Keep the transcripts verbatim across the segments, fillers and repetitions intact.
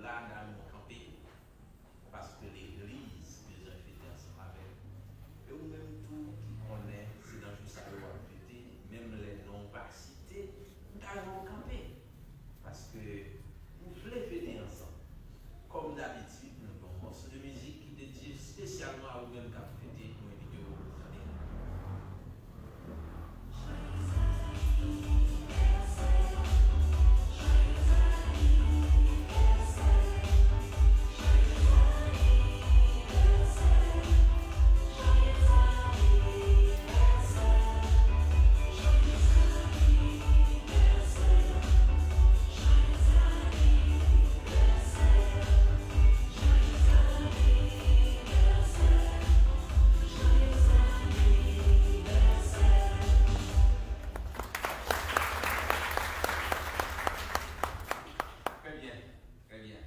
la, n a nou kanpe, paske legliz bezwen fete ansanm avè nou. E ou menm tou ki konnen se nan jou sa yo w ap fete, menm lè non w pa site, m ta wè w kanpe. Paske nou vle fete ansanm. Kòm dabitid, nou gen yon mòso de mizik ki dedye espesyalman a ou menm k ap fete, nou envite w tande. Trè byen, trè byen.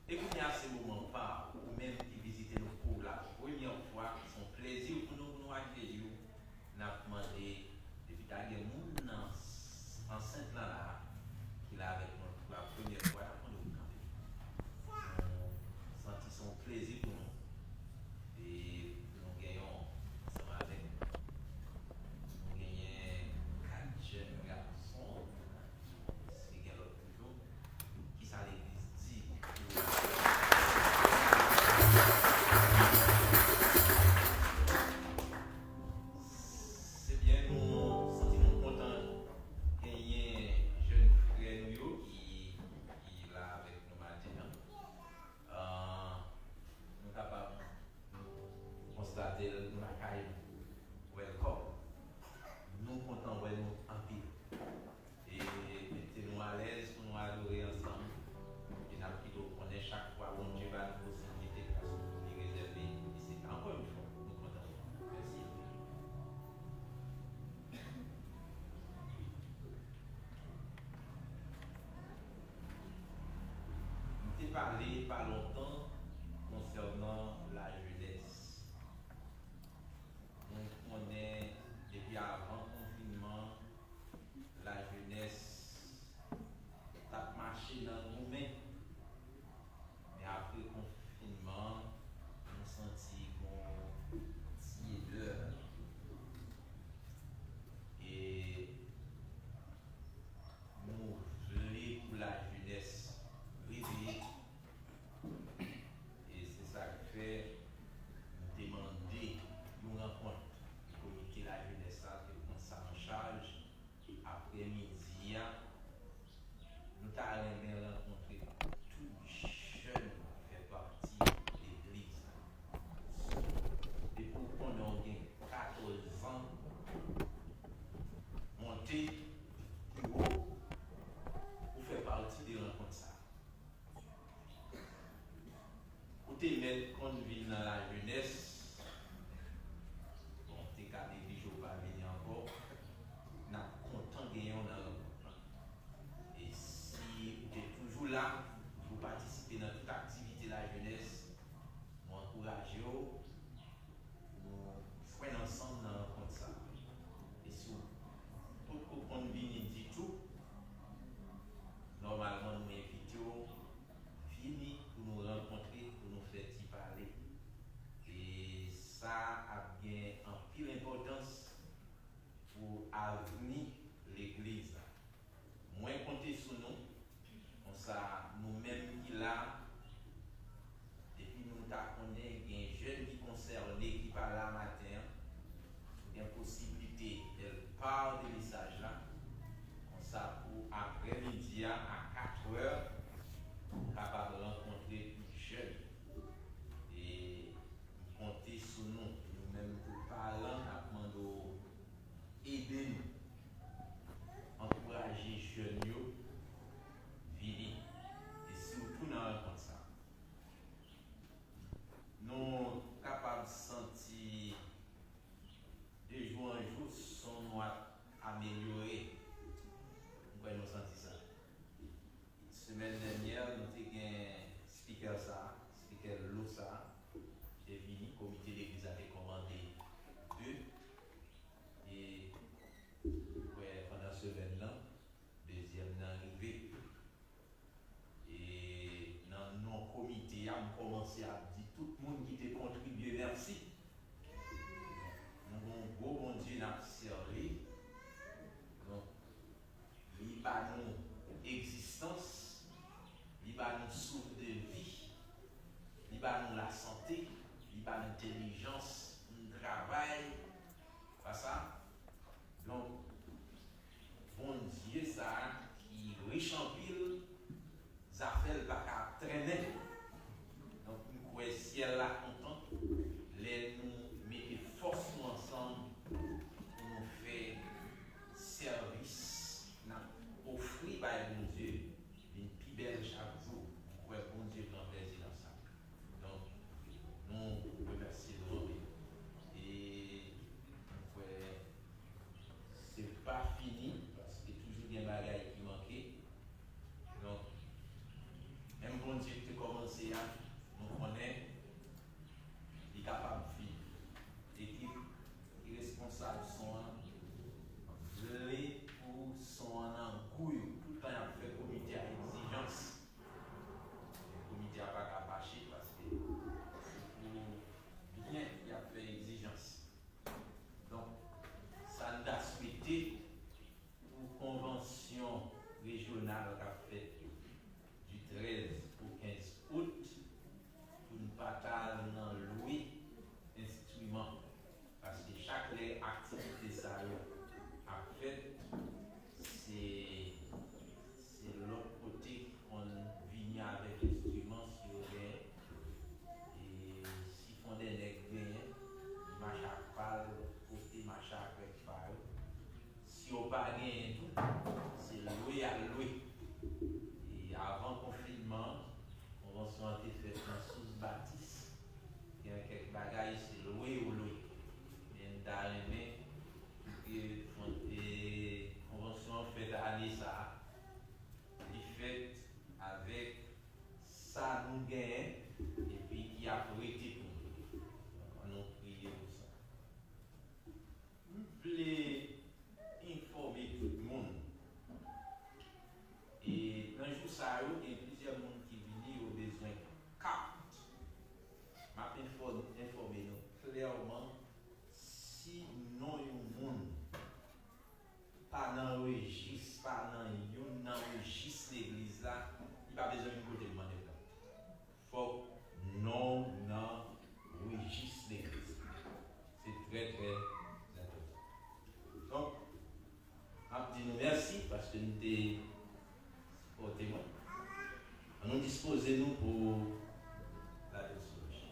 E kounye a, se moman pa ou menm ki vizite nou pou la premyè fwa. Se yon plezi pou nou, pou nou akeyi w. N ap mande, depi ta gen moun nan ansent lan la, ki la avèk nou pou la premyè fwa, n ap mande w kanpe. Nou santi se yon plezi pou nou. E pou nou genyen w ansanm avèk nou. Nou genyen kat jèn gason, si gen lòt toujou. Kisa legliz di? Se byen, nou santi nou kontan genyen jèn frè nou yo ki, ki la avèk nou maten an. Ah, nou kapab konstate l nan kay nou. Welcome. Nou kontan wè nou anpil. E mete nou alèz pou nou adore ansanm. E n ap kite w konnen chak fwa Bondye ba nou posiblite, paske li rezève isit la. Ankò yon fwa, nou kontan. Mèsi. M te pale pa lontan konsènan lajenès. Nou konnen depi avan konfinman, lajenès t ap mache nan goumen. Men apre konfinman, nou santi gon tyedè. E nou vle pou lajenès reveye. E se sa k fè nou te mande yon rankont. Komite lajenès la te pran sa an chaj. Aprèmidi a, nou ta renmen rankontre tout jèn ki fè pati legliz la. Depi w konnen w gen katòz an monte pi wo, ou fè pati de rankont sa a. Ou te mèt konn vin nan lajenès. Bon, te ka neglije w pa vini ankò. N ap kontan genyen w nan rankont lan. E si ou te toujou la, toujou patisipe nan tout aktivite lajenès, nou ankouraje w pou nou jwenn ansanm nan rankont sa a. E si w potko konn vini ditou, nòmalman nou envite w vini pou nou rankontre, pou nou fè ti pale. E sa ap gen anpil enpòtans pou avni legliz la. Mwen konte sou nou, konsa nou kòmanse ap di tout moun ki te kontribye mèsi. Nou gen yon gwo Bondye n ap sèvi. Donk, li ba nou egzistans, li ba nou souf de vi, li ba nou lasante, li ba nou entèlijans pou n travay. Pa sa? Donk, Bondye sa a ki rich anpil, zafè l pa ka ap trennen. Donk, m kwè syèl la kontan lè nou mete fòs nou ansanm pou nou fè sèvis n ap ofri bay Bondye vin pi bèl chak jou. M kwè Bondye pran plezi nan sa. Donk, nou remèsye nou anpil. E m kwè se pa fini, paske toujou gen bagay ki manke. Donk, menm Bondye ki te kòmanse a, nou konnen li kapab fini. Ekip ki responsab son an vle pou son an nan gou yo. Tout tan y ap fè komite a egzijans. Komite a pa ka fache paske se pou byen y ap fè egzijans. Donk, sa n ta swete pou konvansyon rejyonal k ap fèt di trèz au kenz out, pou n pa ta al nan lwe enstriman. Paske chak lè aktivite sa yo ap fèt, se, se lòt kote ki konn vini avèk enstriman si yo genyen. E si Fondènèg genyen, li mache ak pa l, lòt kote mache avèk pa yo. Si yo pa genyen tou, se lwe y al lwe. E avan konfinman an, konvansyon an te fèt nan Sous Batis. Gen kèk bagay, se lwe yo lwe. Men m ta renmen pou ke fon-, e, konvansyon an fèt ane sa a. Li fèt avèk sa nou genyen, epi ki ap rete pou nou. Donk, ann nou priye pou sa. M vle enfòme tout moun. E nan jou sa yo, gen plizyè moun ki vini, yo bezwen kat. M ap enfò-, enfòme nou klèman, si non yon moun pa nan rejis, pa nan youn nan rejis legliz la, li pa bezwen vin kote m mande l non. Fòk non w nan rejis legliz. Se trè, trè enpòtan. Donk, m ap di nou mèsi paske nou te sipòte mwen. Ann nou dispoze nou pou lave sou machè.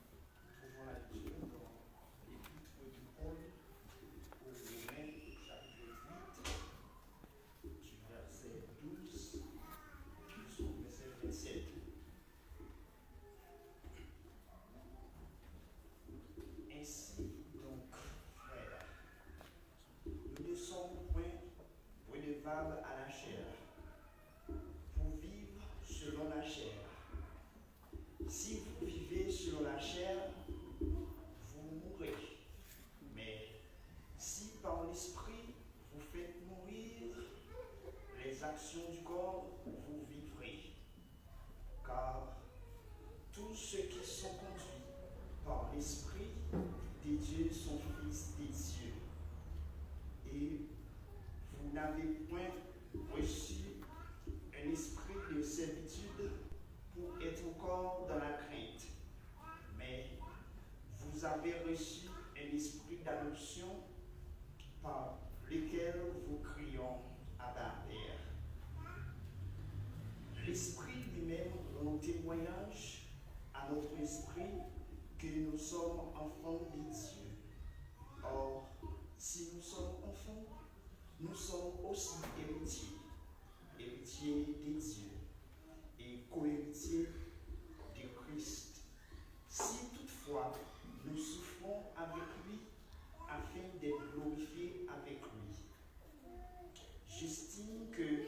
Nous pouvons la lire dans l'Épître de Paul aux Romains, chapitre huit, du verset douze jusqu'au verset vingt-sept. Ainsi donc, frères, nous ne sommes point redevables à la chair pour vivre selon la chair. Si vous vivez selon la chair, vous mourrez. Mais si par l'Esprit vous faites mourir les actions du corps, vous vivrez. Car L'Esprit lui-même rend témoignage à notre esprit que nous sommes enfants de Dieu. Or, si nous sommes enfants, nous sommes aussi héritiers, héritiers de Dieu et co-héritiers de Christ. Si toutefois nous souffrons avec lui, afin d'être glorifiés avec lui. J'estime que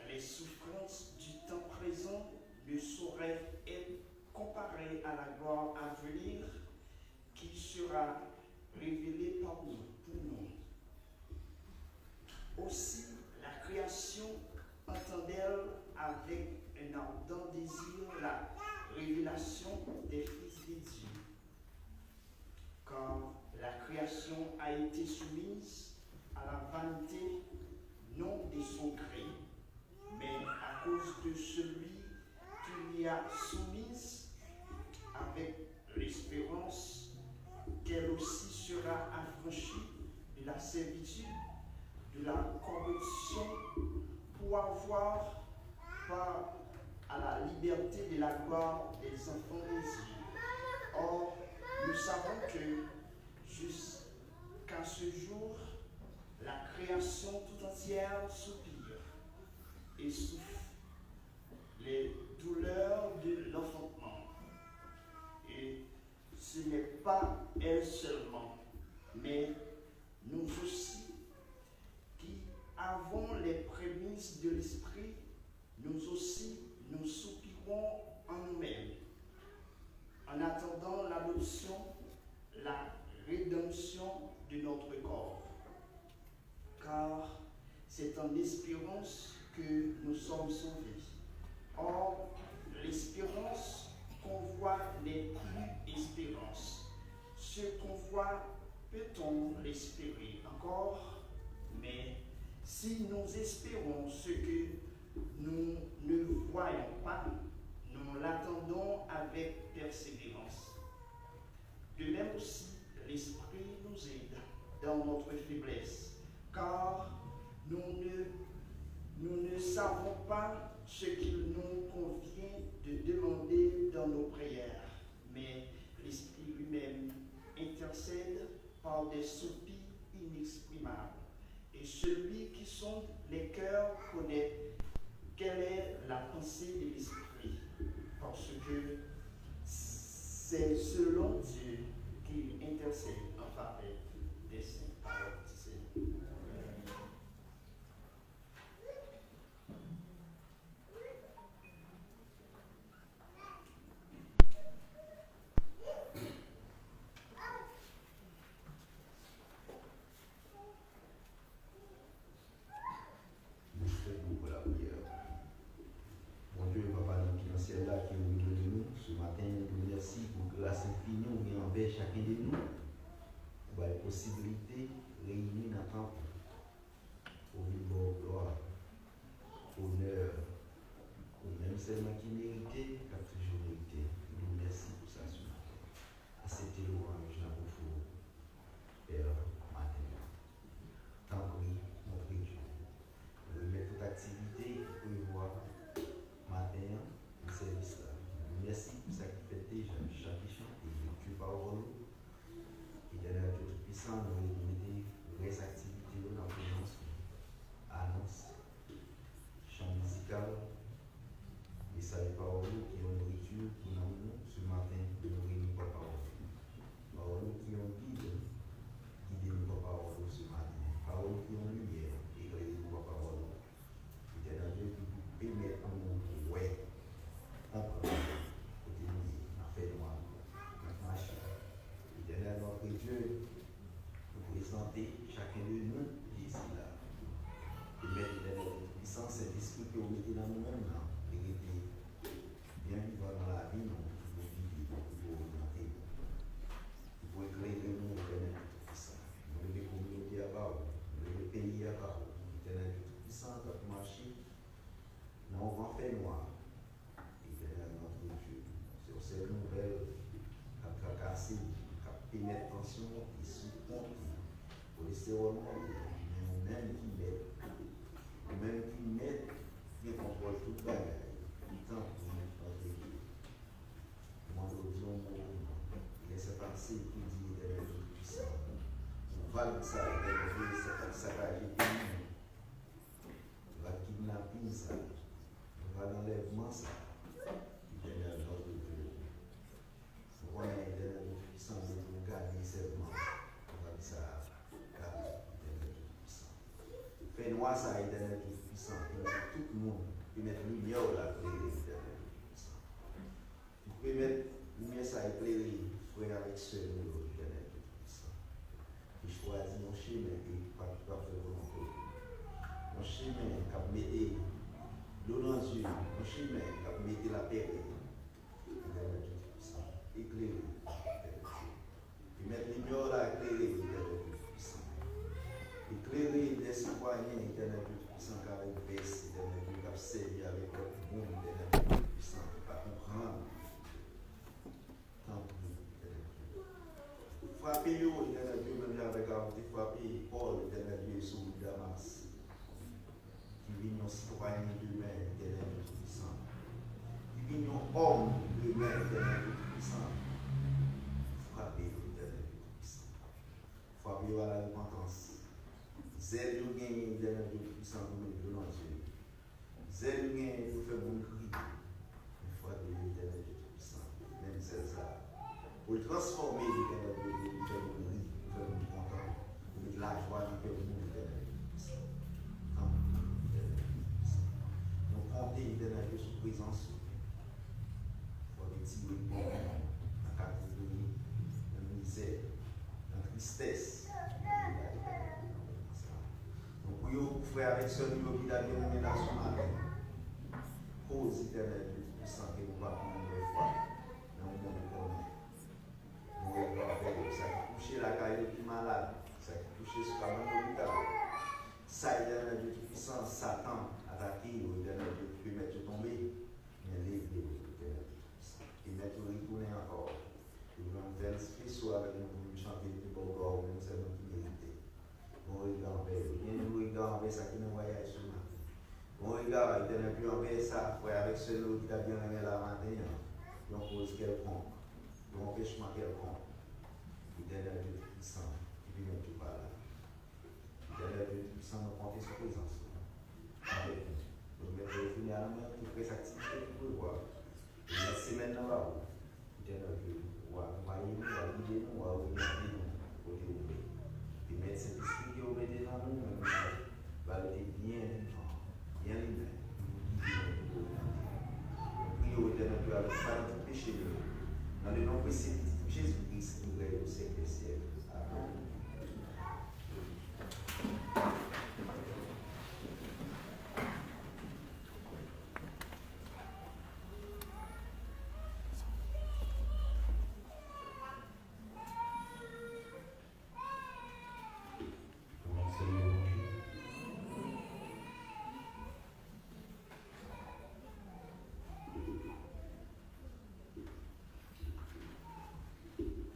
les souffrances du temps présent ne sauraient être comparées à la gloire à venir qui sera révélée par nous, pour nous. Aussi, la création attend d'elle avec un ardent désir la révélation des fils de Dieu. Car la création a été soumise à la vanité, non de son gré, mais à cause de celui qui l'y a soumise, avec l'espérance qu'elle aussi sera affranchie de la servitude de la corruption pour avoir part à la liberté de la gloire des enfants de Dieu. Or, nous savons que jusqu'à ce jour, la création tout entière soupire et souffre les douleurs de l'enfantement. Et ce n'est pas elle seulement, mais nous aussi, qui avons les prémices de l'Esprit, nous aussi, nous soupirons en nous-mêmes, en attendant l'adoption, la rédemption de notre corps. Car c'est en espérance que nous sommes sauvés. Or, l'espérance qu'on voit n'est plus espérance. Ce qu'on voit, peut-on l'espérer encore ? Mais si nous espérons ce que nous ne voyons pas, nous l'attendons avec persévérance. De même aussi, l'Esprit nous aide dans notre faiblesse, car nous ne, nous ne savons pas ce qu'il nous convient de demander dans nos prières, mais l'Esprit lui-même intercède par des soupirs inexprimables. Et celui qui sonde les cœurs connaît quelle est la pensée de l'Esprit, parce que c'est selon Dieu qu'il intercède en faveur des saints. Parole du Seigneur. Bondye, Papa nou ki nan syèl la, ki ou rele nou, se maten, nou di w mèsi pou gras enfini ou gen anvè chaken de nou, ou bay posiblite reyini nan tanp ou. Ou vin ba w glwa, onè, ou menm sèlman ki merite, k ap toujou merite. Nou di w mèsi pou sa se maten. Aksepte lwanj n ap ofri w, Pè, maten an. Tanpri, montre Dye. Nou remèt tout aktivite ki prevwa maten an nan sèvis la. Nou di w mèsi pou sa ki fèt deja, chan ki chante, lekti pawòl ou, Etènèl Dye Toupisan, nou remete rès aktivite yo nan prezans ou. Anons, chan mizikal, mesaj pawòl ou ki yon nouriti pou nanm nou, se maten nou reyini pa pawòl ou. Pawòl ou ki yon gid, gide nou pa pawòl ou se maten. Pawòl ou ki yon limyè, eklere nou pa pawòl ou. Etènèl Dye, ki pou pèmèt nou wè, konprann kote nou ye nan fènwa, n ap mache. Etènèl, Nòtre Dye, nou prezante chaken de nou ki isi la. Pèmèt, Etènèl Dye Toupisan, Sentespri ke w mete nan nou menm nan, li rete byen vivan nan lavi nou, pou gide nou, pou oryante nou, pou eklere nou, Etènèl Dye Toupisan. Nou leve kominote a ba ou, nou leve peyi a ba ou, Etènèl Dye Toupisan, k ap mache nan yon van fènwa. Etènèl Nòtre Dye, se yon sèl nouvèl k ap trakase nou, k ap pèmèt tansyon monte, sik monte, kolestewòl monte, men ou menm ki mèt, ou menm ki mèt gen kontwòl tout bagay. Tanpri, mèt, antre. Nou mande w di yon mo pou nou. Lè se pase, pou di Etènèl Toupisan, pou vag sa, Etènèl Dye, sa k ap sakaje peyi nou, vag kidnapin sa, vag anlèvman sa, Etènèl, nou mande w. Nou konnen Etènèl Toupisan, men pou nou gade sèlman vag sa a, gade Etènèl Toupisan. Fènwa sa a, Etènèl Toupisan, pèmèt tout moun, pèmèt limyè w la klere, Etènèl Toupisan. Pèmèt limyè sa a eklere frè avèk sè nou yo, Etènèl Toupisan, ki chwazi yon chemen e k ap, k ap fè volonte w. Yon chemen k ap mete dlo nan zye nou, yon chemen k ap mete lapè, Etènèl Toupisan. Eklere, Etènèl Dye. Pèmèt limyè w la eklere, Etènèl Dye Toupisan. Eklere de sitwayen, Etènèl Dye Toupisan, k avèk vès, Etènèl Dye, k ap sèvi avèk lòt moun, Etènèl Dye Toupisan, ki pa konprann. Tanpri, Etènèl Dye. Frape yo, Etènèl Dye, menm jan avèk a ou te frape Pòl, Etènèl Dye, sou wout Damas. Ki vin yon sitwayen demen, Etènèl Dye Toupisan. Ki vin yon òm demen, Etènèl Dye Toupisan. Frape yo, Etènèl Dye Toupisan. Frape yo a la repantans. Zèl yo genyen, Etènèl Dye Toupisan, pou met dlo nan zye yo. Zèl yo genyen pou fè moun kriye. Men frape yo, Etènèl Dye Toupisan, menm zèl sa a, pou l transfòme, Etènèl Dye, pou l fè moun ri, pou l fè moun kontan, pou l met lajwa nan kè moun, Etènèl Dye Toupisan. Tanpri, Etènèl Dye Toupisan. Nou konte, Etènèl Dye, sou prezans ou. Fò retire kò nou nan kategori, nan mizè, nan tristès. Nou priye w pou frè avèk sè nou yo ki ta gen renmen la sou maten. Koz, Etènèl Dye Toupisan, ke nou pa konn yon lòt fwa, men ou menm ou konnen. Nou rele avè yo, sa ki kouche lakay yo ki malad, sa ki kouche sou kabann lopital. Sa, Etènèl Dye Toupisan, Satan atake yo, Etènèl Dye, pèmèt yo tonbe. Men leve yo, Etènèl Dye Toupisan. Pèmèt yo retounen ankò. Yo jwenn vèls fleso avèk nou pou nou chante, pou nou ba w glwa, ou menm sèlman ki merite. Bon rega anvè yo. Gen yon rega anvè sa ki nan vwayaj sou maten. Bon rega, Etènèl Dye, anvè sa, frè avèk sè nou yo ki t ap gen renmen la maten an. Yon koz kèlkonk, yon anpèchman kèlkonk. Etènèl Dye Toupisan, ki pèmèt yo pa la. Etènèl Dye Toupisan, nou konte sou prezans ou avèk nou. Nou mete yo jounen an nan men w, tou prese aktivite ki prevwa. Remèt semèn nan ba ou. Etènèl Dye, w a akonpaye nou, w a gide nou, w a oryante nou kote ou vle. Pèmèt Sentespri ke ou mete nan nou, men nou va rete byen vivan, byen limen, pou nou gide nou, pou nou oryante nou. Nou priye w, Etènèl Dye, avèk fwa nan tout peche nou yo. Nan le non presye Pitit ou, Jezi Kris, ki rèy o syèk dè syèk. Amèn.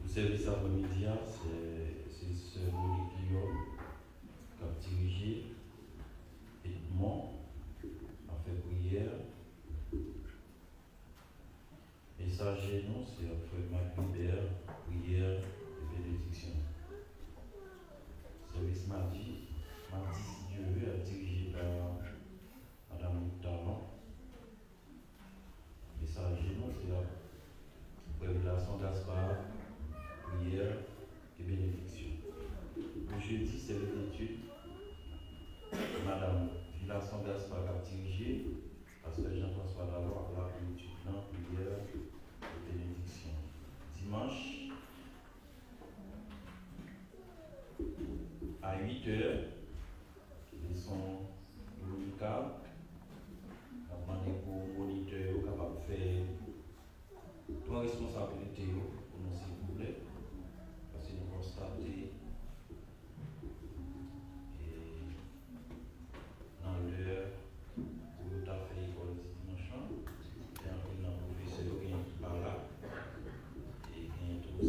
Pou sèvis aprèmidi a, se, se sè Monique Guillaume k ap dirije. Edmond ap fè priyè. Mesaje nou se frè Marc Hubert, priyè e benediksyon. Sèvis madi, madi si Dye vle, ap dirije pa Madanm Ruth Talon. Mesaje nou se ap frè Villason Gaspard, priyè e benediksyon. Pou jedi, sèvis etid, Madanm Villason Gaspard k ap dirije, Pastè Jean François Talon ap la pou etid lan, priyè e benediksyon. Dimanch, a uit è, leson dominikal. N ap mande pou monitè yo kapab fè, pran responsablite yo pou nou, silvouplè, paske nou konstate, e, nan lè pou yo ta fè lekòl dimanch lan, gen anpil nan pwofesè yo, gen ki pa la, e gen tou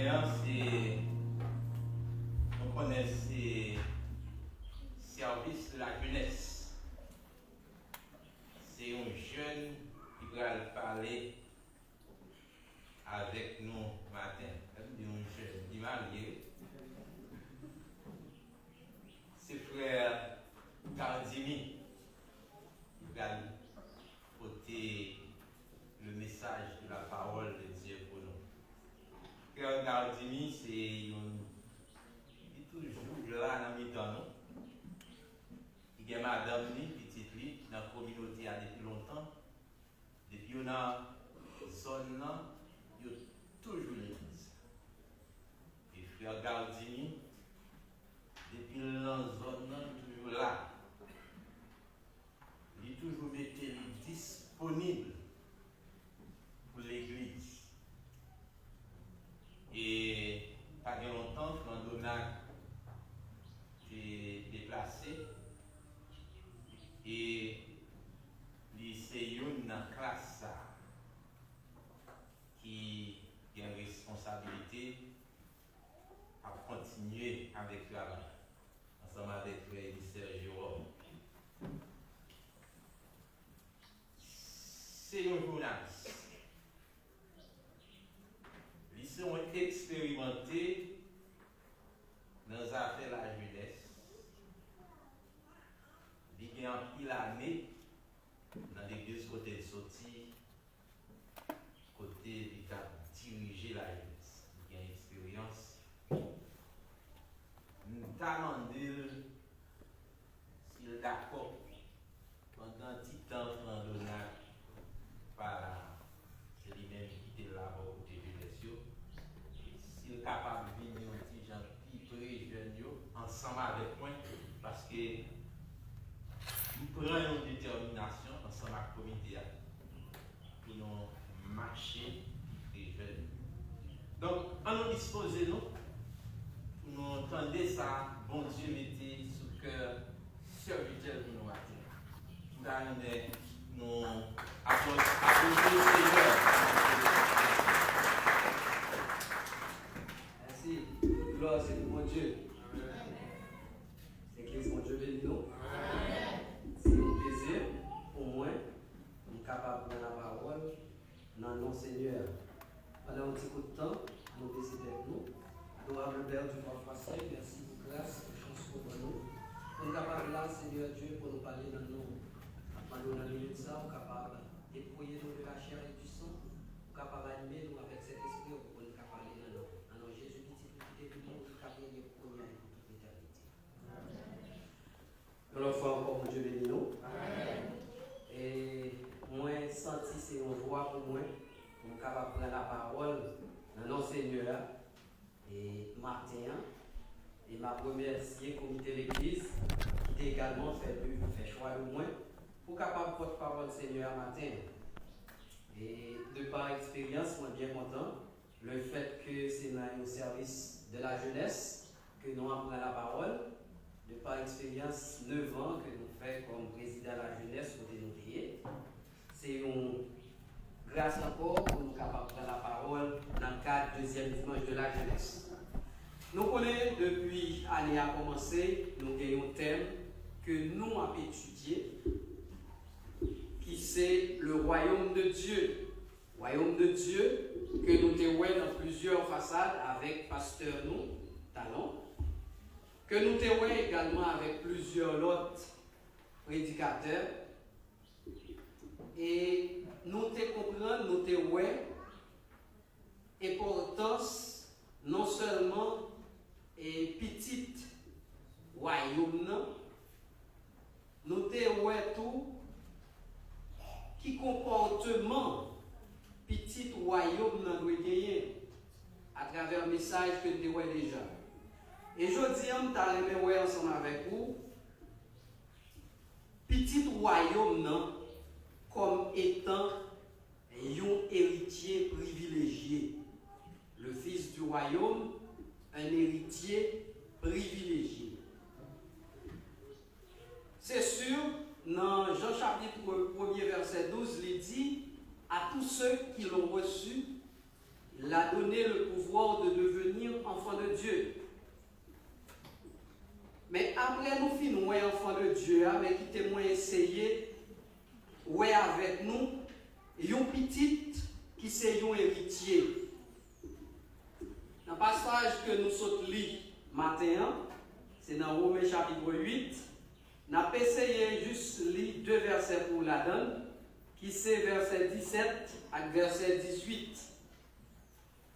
An, se, nou konnen se Service de la Jeunesse. Se yon jèn ki pral pale avèk nou maten. Lè m di yon jèn, li marye, wi. Se frè Gardini ki pral pote le message de la parole de Dieu pou nou. Frè Gardini se yon, li toujou la nan mitan nou. Li gen madanm li, pitit li nan kominote a depi lontan. Depi yo nan zòn nan, yo toujou legliz. E frè Gardini, depi l nan zòn nan, li toujou la. Li toujou mete li disponib pou legliz. E pa gen lontan, Frandonat te deplase. E li se youn nan klas sa a ki gen responsabilite ap kontinye avèk travay ansanm avèk frè Elisè Jeròm. Se yon jounalis. Li se yon eksperimante nan zafè lajenès. Li gen anpil ane nan legliz kote l soti, kote li t ap dirije lajenès. Li gen eksperyans. M ta mande l si l dakò, pandan ti tan Frandonat pa la, se li menm ki te la bò kote jenès yo. Si l kapab vin yon ti jan pi pre jèn yo ansanm avèk mwen, paske m pran yon detèminasyon ansanm ak komite a pou nou mache pi pre jèn. Donk, ann nou dispoze nou pou nou tande sa Bondye mete sou kè sèvitè pou nou maten an. M ta renmen nou aplodi, aplodi Senyè. Mèsi. Tout glwa se pou Bondye. Legliz, Bondye beni nou. Se yon plezi pou mwen pou m kapab pran lapawòl nan non Senyè a. Pandan yon ti kout tan, nou bese tèt nou. Adorable Père du Roi Français, mèsi pou gras, pou chans ou ban nou, pou n kapab la, Senyè Dye, pou nou pale nan non ou. N ap mande w nan minit sa, ou kapab depwoye nou de la chair et du sang, ou kapab anime nou avèk Sentespri ou pou n ka pale nan non ou. Nan non Jezi, Pitit ou ki te vini, ou ki ka reye pou kounye a e pou tout letènite. Yon lòt fwa ankò, Bondye beni nou. E mwen santi se yon jwa pou mwen pou m kapab pran lapawòl nan non Senyè a e maten an. E m ap remèsye komite legliz ki te egalman fè de, fè chwa de mwen pou kapab pòtpawòl Senyè a maten an. E de pa eksperyans, mwen byen kontan le fèt ke se nan yon sèvis de la jenès ke nou ap pran lapawòl, de pa eksperyans nèf an ke nou fè kòm prezidan la jenès kote nou te ye. Se yon gras ankò pou nou kapab pran lapawòl nan kad dezyèm dimanch de la jenès. Nou konnen depi ane a kòmanse, nou gen yon tèm ke nou ap etidye, ki se le Royaume de Dieu. Wayòm de Dye, ke nou te wè nan plizyè fasad avèk pastè nou, Talon, ke nou te wè egalman avèk plizyè lòt predikatè, e nou te konprann, nou te wè enpòtans non sèlman e pitit wayòm nan, nou te wè tou ki konpòteman pitit wayòm nan dwe genyen atravè mesaj ke n te wè deja. E jodi a, m ta renmen wè ansanm avèk ou pitit wayòm nan kòm etan yon eritye privilejye. Le fils du royaume, un héritier privilégié. Se si, nan Jan chapit premye vèsè douz, li di, à tous ceux qui l'ont reçu, il a donné le pouvoir de devenir enfant de Dieu. Men apre nou fin wè enfant de Dieu a, men kite mwen eseye wè avèk nou yon pitit ki se yon eritye. Nan pasaj ke nou sot li maten an, se nan Women chapit uit, n ap eseye jis li de vèsè pou ladan l, ki se vèsè disèt ak vèsè dizuit.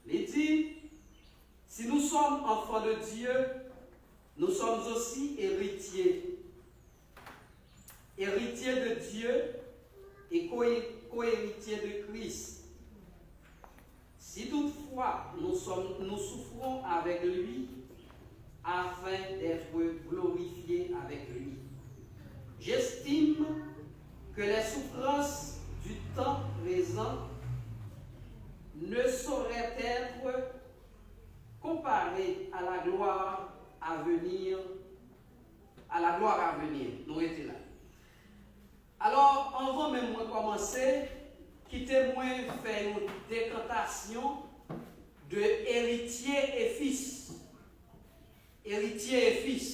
Li di, si nous sommes enfants de Dieu, nous sommes aussi héritiers. Héritiers de Dieu et co-, co-héritiers de Christ. Si toutefois nous sommes, nous souffrons avec lui, afin d'être glorifiés avec lui. J'estime que les souffrances du temps présent ne sauraient être comparées à la gloire à venir, à la gloire à venir. Nou rete la. Alò, anvan menm mwen kòmanse, kite mwen fè yon dekantasyon de eritye e fis. Eritye e fis.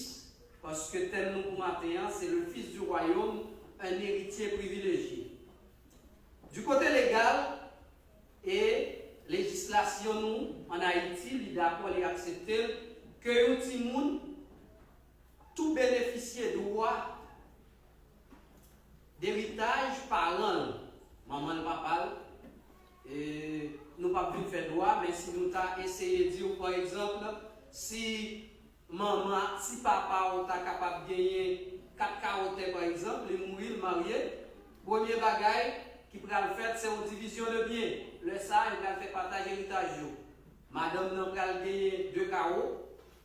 Paske tèm nou pou maten an, se le fils du royaume, un héritier privilégié. Du kote legal, e lejislasyon nou ann Ayiti, li dakò, li aksepte l, ke yon timoun tou benefisye dwa deritaj paran l, manman l, papa l. E nou p ap vin fè dwa, men si nou ta eseye di w, pa egzanp, si manman, si papa w ta kapab genyen kat kawo tè, pa egzanp, li mouri, l marye, premye bagay ki pral fèt, se yon divizyon de byen. Lè sa a, yo pral fè pataj eritaj yo. Madanm nan pral genyen de kawo,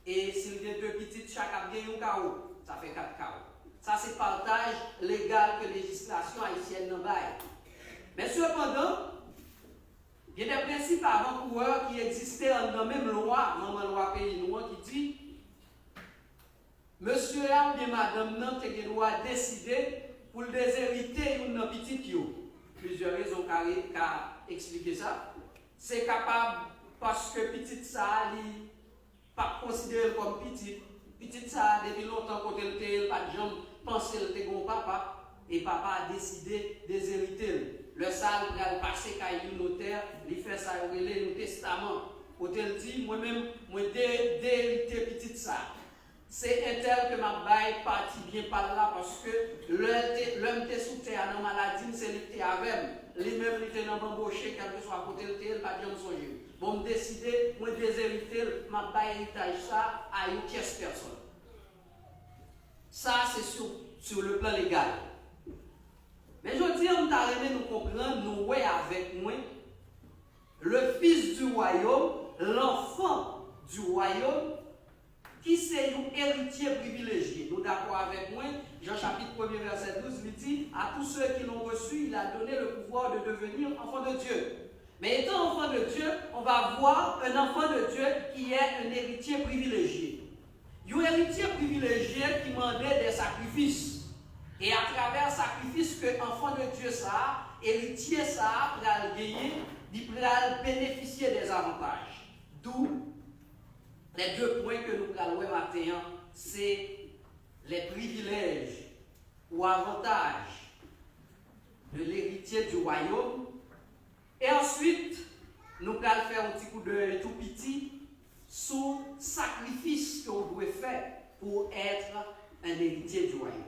e si l gen de pitit, chak ap gen yon kawo. Sa fè kat kawo. Sa se pataj legal ke lejislasyon ayisyèn nan bay. Men sepandan, gen de prensip avan kourè ki egziste anndan menm lwa, manman lwa peyi nou an, ki di, mesye a oubyen madanm nan te gen dwa deside pou l dezerite youn nan pitit yo. Plizyè rezon ka re-, ka eksplike sa. Se kapab paske pitit sa a, li p ap konsidere l kòm pitit. Pitit sa a, depi lontan, kote l te ye, l pa t janm panse l te gen yon papa. E papa a deside dezerite l. Lè sa a, l pral pase kay yon notè, li fè sa yo rele yon testaman. Kote l di, mwen menm, mwen de-, deerite pitit sa a. Se entèl ke m ap bay pati byen pa l la, paske lè l te, lè m te sou tè a nan maladi m, se li k te avè m. Li menm, li te nan banboche, kèlkeswa kote l te ye, l pa t janm sonje m. Bon, m deside, mwen dezerite l, m ap bay eritaj sa a yon tyès pèsòn. Sa, se sou, sou le plan legal. Men jodi a, m ta renmen nou konprann, nou wè avèk mwen, le fils du royaume, l'enfant du royaume, ki se yon eritye privilejye. Nou dakò avèk mwen, Jan chapit premye vèsè douz, li di, à tous ceux qui l'ont reçu, il a donné le pouvoir de devenir enfants de Dieu. Mais étant enfant de Dieu, on va voir un enfant de Dieu qui est un héritier privilégié. Yon eritye privilejye ki mande de sakrifis. E atravè sakrifis ke enfant de Dieu sa a, eritye sa a pral genyen, li pral benefisye de avantaj. D'où les deux points ke nou pral wè maten an, se les privilèges ou avantages de l'héritier du royaume. E answit, nou pral fè yon ti koudèy tou piti sou sakrifis ke w dwe fè pou w être un héritier du royaume.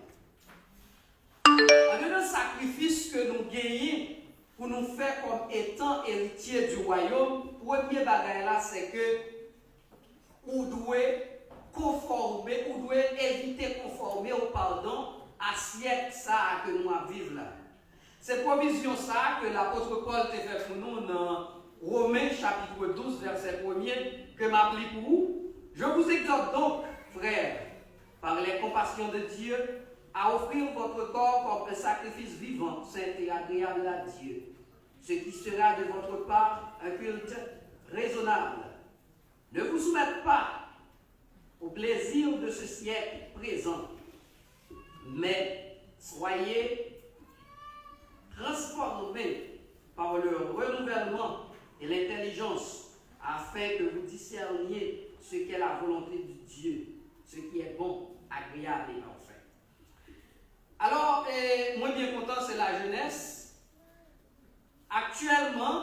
Andedan sakrifis ke nou genyen pou nou fè kòm etan eritye du royaume, premye bagay la, se ke ou dwe konfòme, ou dwe evite konfòme w, padon, a syèk sa a ke nou ap viv la. Se pwovizyon sa a ke lapot Pòl te fè pou nou nan Women chapit douz, vèsè premye, ke m ap li pou ou. Je vous exhorte donc, frères, par les compassions de Dieu, à offrir votre corps comme un sacrifice vivant, saint et agréable à Dieu, ce qui sera de votre part un culte raisonnable. Ne vous soumettez pas aux plaisirs de ce siècle présent, mais soyez transformés par le renouvellement de l'intelligence, afin que vous discerniez ce qu'est la volonté de Dieu, ce qui est bon, agréable et parfait. Alò, eh, mwen byen kontan, se lajenès. Aktyèlman,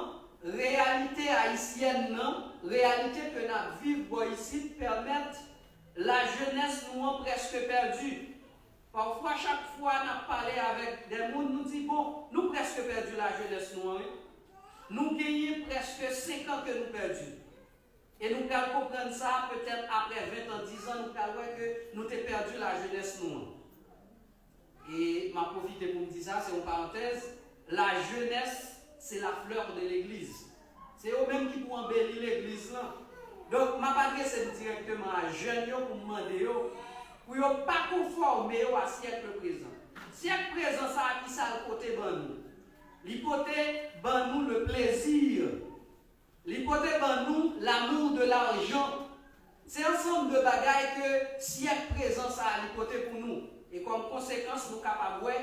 reyalite ayisyèn nan, reyalite ke n ap viv bò isit, pèmèt lajenès nou an prèske pèdi. Pafwa, chak fwa n ap pale avèk de moun, nou di, bon, nou prèske pèdi lajenès nou an, wi. Nou genyen prèske senk an ke nou pèdi. E nou pral konprann sa, petèt apre ven an, diz an, nou pral wè ke nou te pèdi lajenès nou an. E m ap pwofite pou m di sa, se yon parantèz, lajenès, se la fleur de l'église. Se yo menm ki pou anbeli legliz lan. Donk, m ap adrese m dirèkteman a jèn yo pou m mande yo, pou yo pa konfòme yo a syèk prezan. Syèk prezan sa a, ki sa l pote ban nou? Li pote ban nou le plaisir. Li pote ban nou l'amour de l'argent. Se ansanm de bagay ke syèk prezan sa a li pote pou nou. E kòm konsekans, nou kapab wè,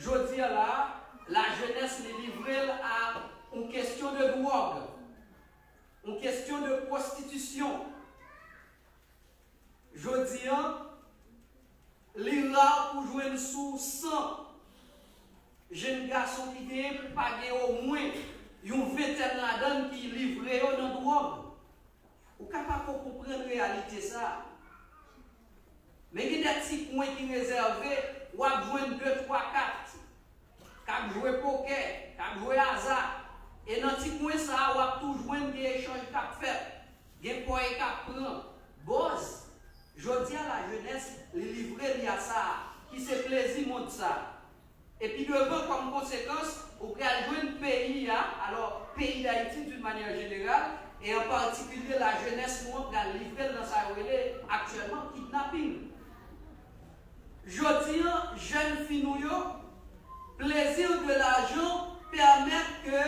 jodi a la a, lajenès li livre l a yon kesyon de dwòg, yon kesyon de pwostitisyon. Jodi a, li ra pou jwenn sou san jenn gason ki genyen pou pa gen omwen yon ventèn ladan l ki livre yo nan dwòg. Ou ka pa ko konprann reyalite sa a. Men gen de ti kwen ki rezève, w ap jwenn de, twa, kat k ap jwe pokè, k ap jwe aza. E nan ti kwen sa a, w ap tou jwenn gen echanj k ap fèt, gen pòy k ap pran, bòz. Jodi a, lajenès, li livre li a sa a, ki se plezi mond sa a. Epi devan, kòm konsekans, ou pral jwenn peyi a, alò, peyi Dayiti d'une manière générale, e an patikilye lajenès nou an pral livre l nan sa yo rele aktyèlman kidnaping. Jodi a, jèn fi nou yo, plaisir de l'argent pèmèt ke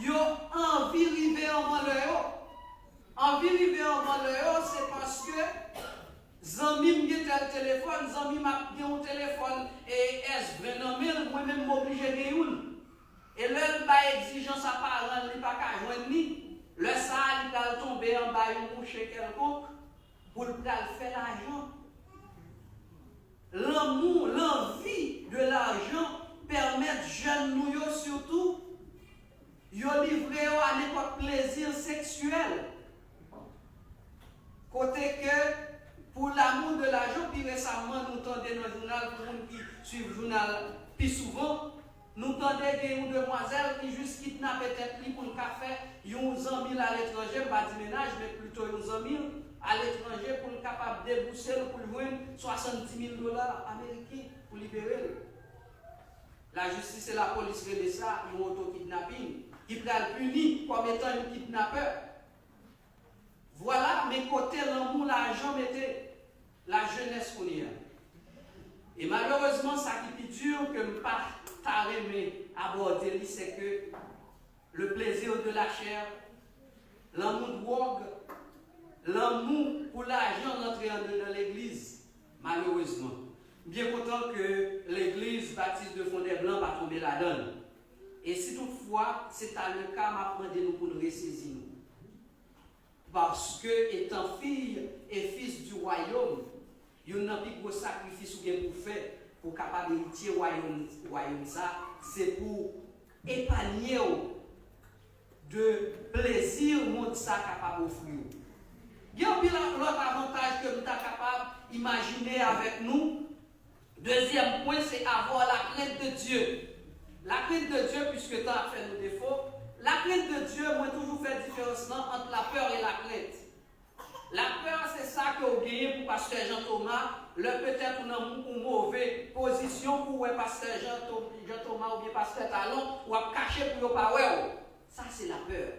yo anvi rive anvan lè yo. Anvi rive anvan lè yo, se paske zanmi m gen tèl telefòn, zanmi m ap gen yon telefòn e S ven nan men l, mwen menm m oblije gen youn. E lè l bay egzijans a paran l, li pa ka jwenn li, lè sa a li pral tonbe anba yon mouche kèlkonk pou l pral fè lajan. Lanmou, lanvi de lajan pèmèt jèn nou yo sitou, yo livre yo a nenpòt plezi seksyèl. Kote ke, pour l'amour de l'argent, pi resaman, nou tande nan jounal, pou moun ki swiv jounal pi souvan, nou tande gen yon demwazèl ki jis kidnape tèt li pou l ka fè yon zanmi l aletranje, m pa di mennaj, men plito yon zanmi l aletranje pou l kapab debouse l, pou l jwenn swasanndis mil dola ameriken pou libere l. Lajistis e lapolis rele sa yon oto kidnaping, ki pral pini kòm etan yon kidnapè. Vwala, men kote lanmou lajan mete lajenès kounye a. E malerezman, sa ki pi di ke m pa ta renmen abòde li, se ke le plaisir de la chair, lanmou dwòg, lanmou pou lajan rantre andedan legliz, malerezman. M byen kontan ke legliz Batis de Fondèblan pa tonbe ladan l. E si toutfwa se ta le ka, m ap mande nou pou n resezi nou. Paske etan fi e fis di wayòm, youn nan pi gwo sakrifis ou gen pou fè pou w kapab eritye wayòm, wayòm sa, se pou w epanye w de plezi mond sa kapab ofri w. Gen anpil lòt avantaj ke m ta kapab imajine avèk nou. Dezyèm pwen, se avoir la crainte de Dieu. La crainte de Dieu, puiske tan ap fè nou defo. La crainte de Dieu, mwen toujou fè diferans lan ant la peur et la crainte. La peur, se sa ke w genyen pou pastè Jean Thomas, lè petèt ou nan yon move pozisyon pou w wè pastè Jean Tho-, Jean Thomas oubyen pastè Talon, w ap kache pou yo pa wè w. Sa se la peur.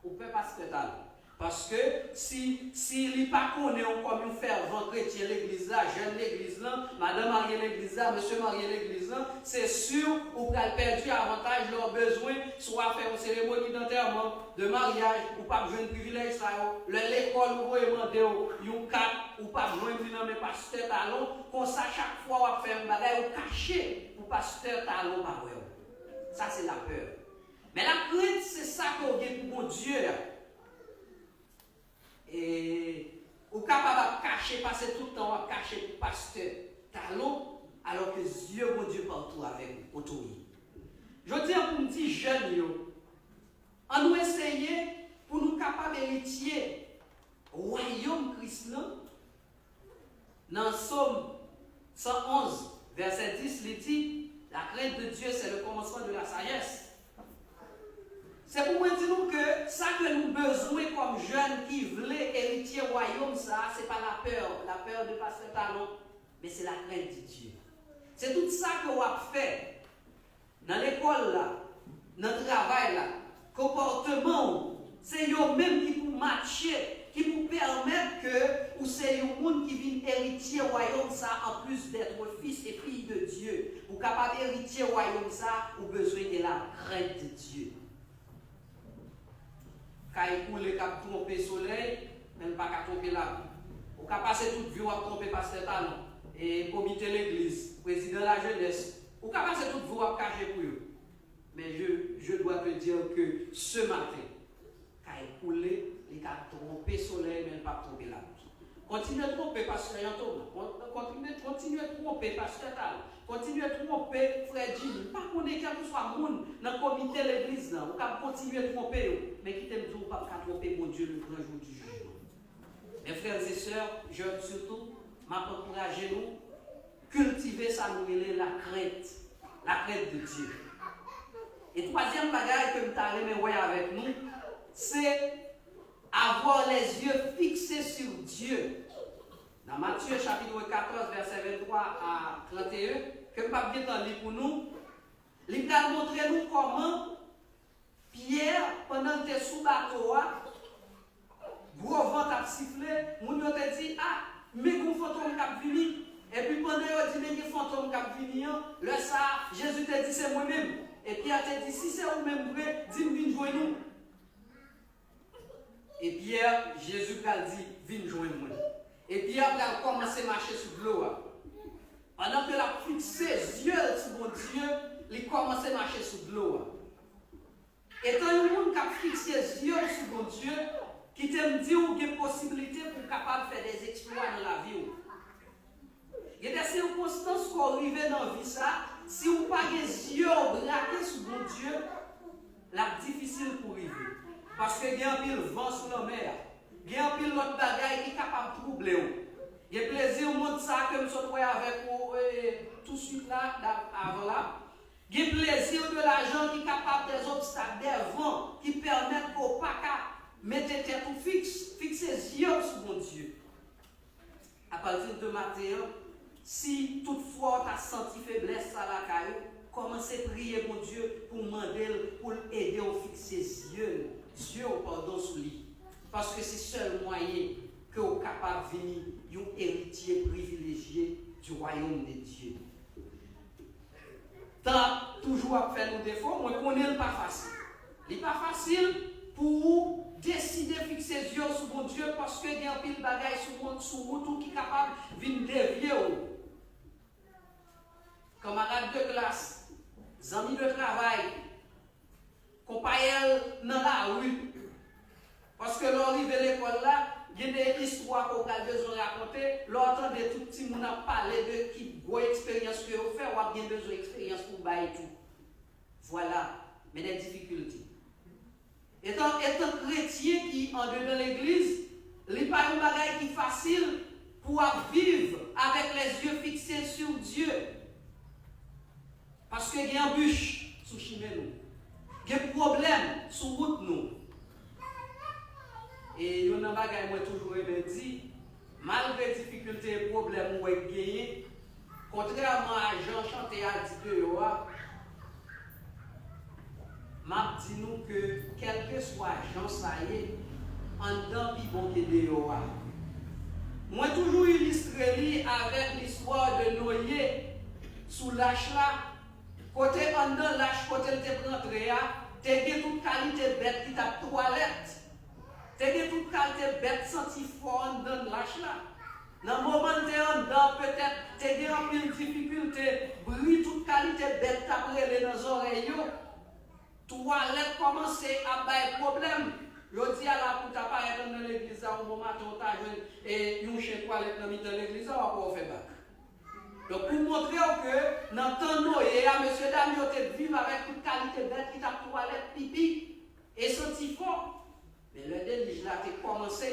Ou pè pastè Talon. Paske si, si li pa konnen w kòm yon fèvan kretyen legliz la, jèn legliz lan, madan marye legliz la, mesye marye legliz lan, se si ou pral pèdi avantaj lè w bezwen swa fè yon seremoni dantèman, de maryaj, ou p ap jwenn privilèj sa yo. Lè lekòl ou voye mande w yon kat, ou p ap jwenn li nan men pastè Talon. Konsa, chak fwa w ap fè yon bagay, ou kache pou pastè Talon pa wè w. Sa se lapè. Men lakrent, se sa ke w gen pou Bondye a. ke pase tout tan w ap kache pou pastè Talon, alò ke zye Bondye patou avèk ou, kote w ye. Jodi a, pou m di jèn yo, ann nou eseye pou nou kapab eritye wayòm Kris lan. Nan Sòm san onz, vèsè dis, li di, la crainte de Dieu, c'est le commencement de la sagesse. Se pou mwen di nou ke sa ke nou bezwen kòm jèn ki vle eritye wayòm sa a, se pa lapè, lapè de pastè Talon, men se la crainte de Dieu. Se tout sa ke w ap fè nan lekòl la, nan travay la, konpòtman w, se yo menm ki pou matche, ki pou pèmèt ke ou se yon moun ki vin eritye wayòm sa, en plus d'être fils et fille de Dieu. Ou kapab eritye wayòm sa, ou bezwen gen la crainte de Dieu. Kay koule k ap twonpe solèy, men l pa ka twonpe lapli. Ou ka pase tout vi w ap twonpe pastè Talon, e komite legliz, prezidan lajenès. Ou ka pase tout vi w ap kache pou yo. Men je, je dois te dire que ce matin, kay koule, li ka twonpe solèy, men l p ap twonpe lapli. Kontinye twonpe pastè Jean Thomas. Kon-, kontinye, kontinye twonpe pastè Talon. Kontinye twonpe frè Jimmy. M pa konnen kèlkeswa moun nan komite legliz lan, ou kab kontinye twonpe yo. Men kite m di w, ou p ap ka twonpe Bondye le grand jour du jugement. Mes frères et sœurs, jèn sitou, m ap ankouraje nou kiltive sa nou rele la crainte, la crainte de Dieu. E twazyèm bagay ke m ta renmen wè avèk nou, se avoir les yeux fixés sur Dieu. Nan Matye chapit katòz, vèsè venntwa a trannteyen, ke m p ap gentan li pou nou, li pral montre nou kòman Pyè, pandan l te sou bato a, gwo van t ap sifle, moun yo te di, a, men gen yon fantom k ap vini. Epi pandan yo di, men gen fantom k ap vini an, lè sa a, Jezi te di, se mwen menm. E Pyè te di, si se ou menm vre, di m vin jwenn ou. E Pyè, Jezi pral di, vin jwenn mwen. E Pyè pral kòmanse mache sou dlo a. Pandan ke l ap fikse zye l sou Bondye, li kòmanse mache sou dlo a. Etan yon moun k ap fikse zye l sou Bondye, kite m di w gen posiblite pou w kapab fè dè eksplwa nan lavi w. Gen dè sikonstans ke w rive nan vi sa, si w pa gen zye w brake sou Bondye, l ap difisil pou w rive. Paske gen anpil van sou lanmè a. Gen anpil lòt bagay ki kapab twouble w. Gen plezi mond sa ke m sot wè avèk ou, e, touswit la, da-, avan la. Gen plezi de lajan ki kapab dè zobstak, dè van ki pèmèt ke w pa ka mete tèt ou fiks, fikse zye w sou Bondye. Apati de maten an, si toutfwa w ta santi feblès sa lakay ou, kòmanse priye Bondye pou w mande l pou l ede w fikse zye l, zye w, padon, sou li. Paske se sèl mwayen ke w kapab vini yon eritye privilejye du royaume de Dieu. Tan ap toujou ap fè nou defo, mwen konnen l pa fasil. Li pa fasil pou ou deside fikse zye w sou Bondye, paske gen anpil bagay sou, sou wout ou ki kapab vin devye w. Kanmarad de klas, zanmi de travay, konpayèl nan lari. Paske lè w rive lekòl la, gen de istwa ke w pral bezwen rakonte. Lè w tande tout timoun ap pale de ki gwo eksperyans ke yo fè, w ap gen bezwen eksperyans pou w bay tou. Vwala, men dè difikilte. Etan, etan kretyen ki andedan legliz, li pa yon bagay ki fasil pou w ap viv avec les yeux fixés sur Dieu. Paske gen anbich sou chimen nou. Gen pwoblèm sou wout nou. E youn nan bagay mwen toujou renmen di, malgre difikilte e pwoblèm ou wè k genyen, kontrèman a jan chante a di deyò a, m ap di nou ke kèlkeswa jan sa ye, anndan pi bon ke deyò a. Mwen toujou ilistre li avèk listwa de Noye sou lach la, kote anndan lach kote l te rantre a, te gen tout kalite bèt ki t ap twalèt. Te gen tout kalite bèt santi fò anndan lach la. Nan moman l te anndan, petèt, te gen anpil difikilte, bri tout kalite bèt t ap rele nan zòrèy yo. Twalèt kòmanse ap bay pwoblèm. Jodi a la, pou w ta parèt anndan legliz la, yon bon maten, ou ta jwenn e yon chen twalèt nan mitan legliz la, w ap wè w fè bak. Donk, pou montre w ke nan tan Noye a, mesye dam yo te viv avèk tout kalite bèt ki t ap twalèt, pipi e santi fò. Men lè delij la te kòmanse,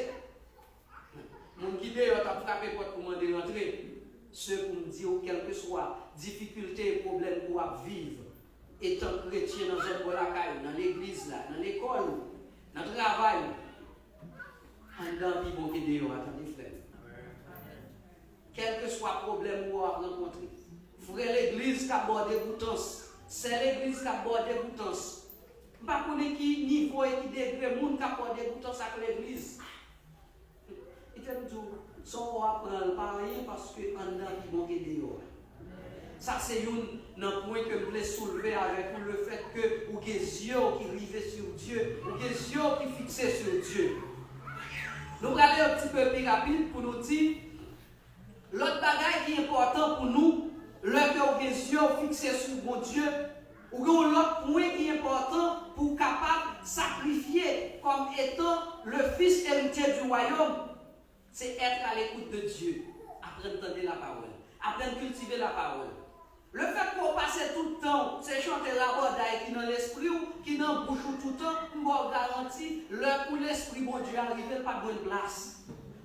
moun ki deyò t ap frape pòt pou mande rantre. Se pou m di w, kèlkeswa difikilte e pwoblèm ke w ap viv, etan kretyen nan zòn bò lakay ou, nan legliz la, nan lekòl ou, nan travay ou, anndan an pi bon ke deyò a, tande frè m. Kèlkeswa pwoblèm ou ap rankontre, frè legliz k ap ba w degoutans, sè legliz k ap ba w degoutans, m pa konnen ki nivo e ki degre moun k ap ba w degoutans ak legliz. Li te m di w, sa w ap pran l pa anyen paske anndan pi bon ke deyò a. Sa se youn nan pwen ke m vle soulve avèk ou, le fèt ke ou gen zye w ki rive sur Dieu, ou gen zye w ki fikse sur Dieu. Nou prale yon ti pe pi rapid pou nou di, lòt bagay ki enpòtan pou nou, lè ke ou gen zye w fikse sou Bondye, ou gen yon lòt pwen ki enpòtan pou w kapab sakrifye kòm etan le fils héritier du royaume, se être à l'écoute de Dieu. Aprann tande la parole. Aprann kiltive la parole. Le fèt ke w pase tout tan w, se chante rabòday ki nan lespri w, ki nan bouch ou toutan, m ba w garanti, lè pou lespri Bondye a rive, l p ap jwenn plas.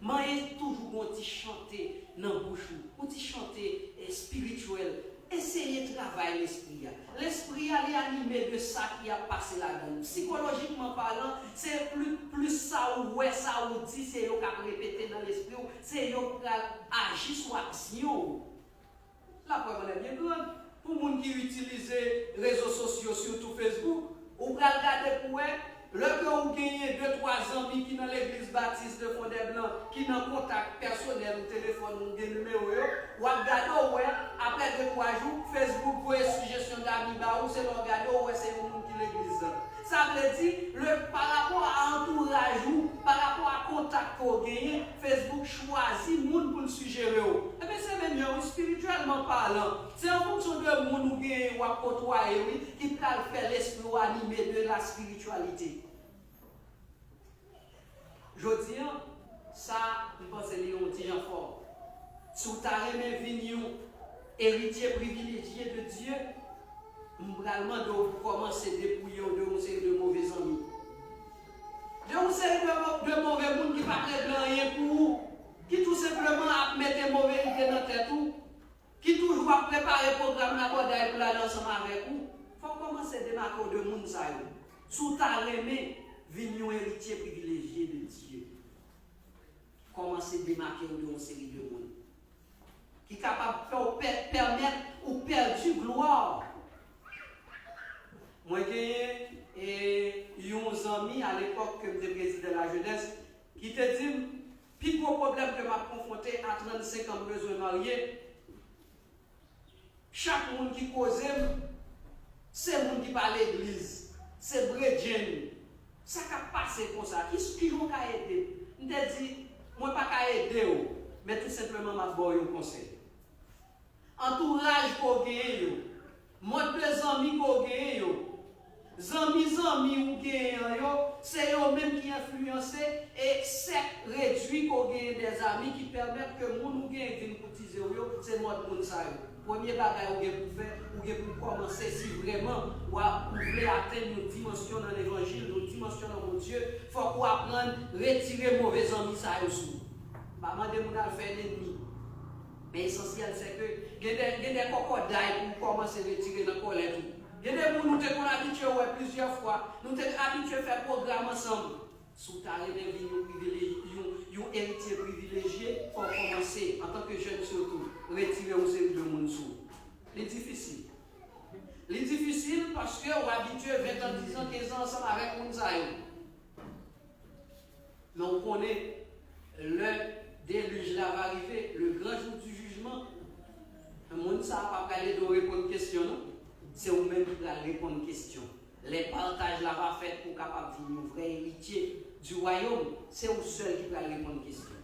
Manyen toujou gon ti chante nan bouch ou, gon ti chante espirityèl. Eseye travay lespri a. Lespri a, li anime de sa ki ap pase ladan l. Sikolojikman palan, se pli, plis sa ou wè, sa ou di, se yo k ap repete nan lespri w, se yo k pral aji sou aksyon ou. La preuve en est bien grande. Pou moun ki itilize rezo sosyo, sitou Facebook, ou pral gade pou wè, lè ke ou genyen de twa zanmi ki nan legliz batis de Fondèblan, ki nan kontak pèsonèl ou telefòn ou, ou gen nimewo yo, w ap gade ou wè, apre de twa jou, Facebook voye sijesyon dami ba ou, se lè w gade ou wè se yon moun ki legliz la. Sa vle di, le, pa rapò a antouraj ou, pa rapò a kontak ke w genyen, Facebook chwazi moun pou l sijere w. Ebyen, se menm jan, wi, espirityèlman palan. Se an fonksyon de moun ou genyen, w ap kotwaye, wi, ki pral fè lespri w anime de la spiritualité. Jodi a, sa, m panse li yon ti jan fò. Si w ta renmen vin yon eritye privilejye de Dye, m pral mande w pou kòmanse depouye w de yon seri de move zanmi. De yon seri de mo-, de move moun ki p ap regle anyen pou ou, ki tou senpleman ap mete move ide nan tèt ou, ki toujou ap prepare pwogram rabòday pou l ale ansanm avèk ou. Fò w kòmanse demake w de moun sa yo. Si w ta renmen vin yon eritye privilejye de Dye, kòmanse demake w de yon seri de moun ki kapab fè w pè-, pèmèt ou pèdi glwa w. Mwen genyen, e, yon zanmi alepòk ke m te prezidan lajenès ki te di m, pi gwo pwoblèm ke m ap konfwonte a trannsenk an, m bezwen marye. Chak moun ki koze m, se moun ki pa legliz, se bredjenn. Sa k ap pase konsa? Ki, kijan w ka ede m? M te di, mwen pa ka ede w, men tou senpleman m ap ba w yon konsèy. Antouraj ke w genyen yo, mòd de zanmi ke w genyen yo, zanmi zanmi ou genyen an yo, se yo menm ki enfliyanse e sèk redwi ke w genyen de zanmi ki pèmèt ke moun ou genyen vin koutize w yo, se mòd moun sa yo. Premye bagay ou gen pou fè, ou gen pou kòmanse, si vrèman w ap, ou vle atenn yon dimansyon nan levanjil, yon dimansyon nan Bondye, fòk ou aprann retire move zanmi sa yo sou ou. M pa mande moun al fè lènmi. Men esansyèl se ke gen de, gen de kòkòday pou w kòmanse retire nan kòlèt ou. Gen de moun ou te konn abitye wè plizyè fwa, nou te abitye fè pwogram ansanm. Si w ta renmen vin yon privilej-, yon, yon eritye privilejye, fò w kòmanse, antanke jèn sitou, retire yon seri de moun sou ou. Li difisil. Li difisil paske w abitye ven tan, diz an, kenz an ansanm avèk moun sa yo. Men w konnen, lè delij la va rive, le grand jour du jugement, moun sa a pa pral ede w reponn kesyon, non. Se ou menm ki pral reponn kesyon. Lè pataj la va fèt pou w kapab vin yon vrè eritye du royaume, se ou sèl ki pral reponn kesyon.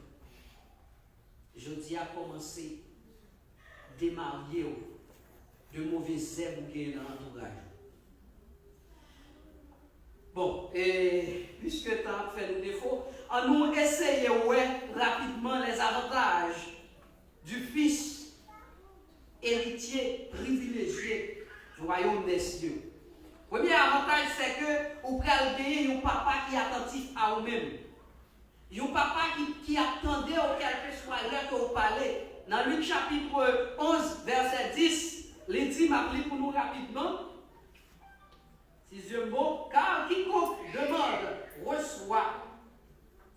Jodi a, kòmanse demarye w de move zèb ou genyen nan antouraj ou. Bon, e piske tan ap fè nou defo, annou eseye wè rapidman les avantages du fils héritier privilégié du royaume des cieux. Premye avantaj, se ke ou pral genyen yon papa ki atantif a ou menm. Yon papa ki, ki ap tande w kèlkeswa lè ke w pale. Nan Lik chapit onz, vèsè dis, li di, m ap li pou nou rapidman. Sizyèm mo, car quiconque demande reçoit,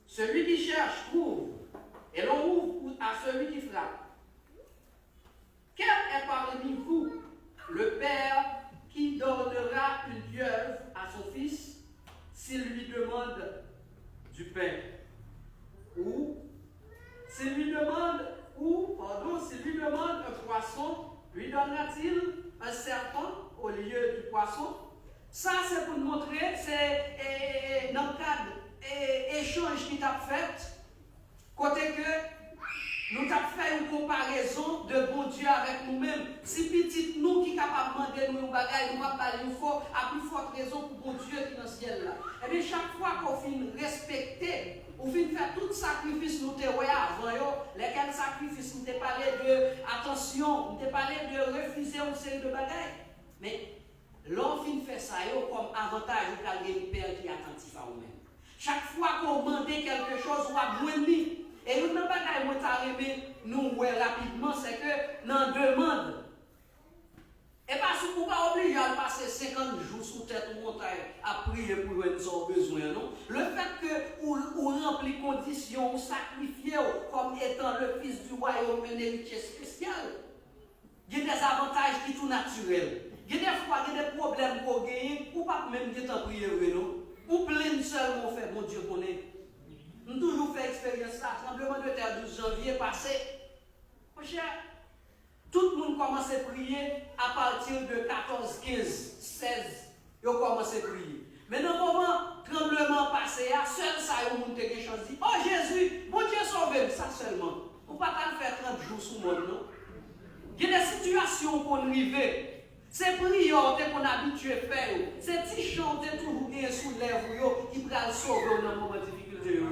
celui qui cherche trouve, et l'on ouvre à celui qui frappe. Quel est parmi vous le père qui donnera une pieuvre à son fils s'il lui demande du pain? Ou s'il lui demande, ou, pardon, s'il lui demande un poisson, lui donnera-t-il un serpent au lieu du poisson? Sa se pou n montre, se e, e, e, nan kad e, echanj ki t ap fèt, kote ke nou t ap fè yon konparezon de Bondye avèk nou menm. Si pitit nou ki kapab mande nou yon bagay, nou p ap ba l yon fò, a pi fòt rezon pou Bondye ki nan syèl la. Ebyen, chak fwa ke w fin respekte, ou fin fè tout sakrifis nou te wè avan yo, lèkèl sakrifis? M te pale de atansyon, m te pale de refize yon seri de bagay. Men, lè w fin fè sa yo, kòm avantaj, ou pral gen yon pè ki atantif a ou menm. Chak fwa ke w mande kèlke chòz, w ap jwenn li. E youn nan bagay mwen ta renmen nou wè rapidman, se ke nan demann, e pa sou, ou pa oblije al pase senkant jou sou tèt yon montay ap priye pou jwenn sa w bezwen an, non. Lefètke ou, ou ranpli kondisyon, ou sakrifye w kòm etan le fils du royaume, un héritier spécial. Gen de avantaj ki tou natirèl. Gen de fwa, gen de pwoblèm ke w genyen, ou p ap menm gentan priye vre, non. Ou plenn sèlman, ou fè Bondye konnen. M toujou fè eksperyans sa, tranblemanntè douz janvye pase. Monchè, tout moun kòmanse priye apati de katòz, kenz, sèz. Yo kòmanse priye. Men nan moman tranbleman an pase a, sèl sa yon moun te gen chans di, "O Jezi, Bondye sove m," sa sèlman. Ou pa t al fè trant jou sou mòn, non. Gen de sitiyasyon w konn rive, se priyè w te konn abitye fè yo, se ti chan w te toujou genyen sou lèv ou yo ki pral sove w nan moman difikilte yo.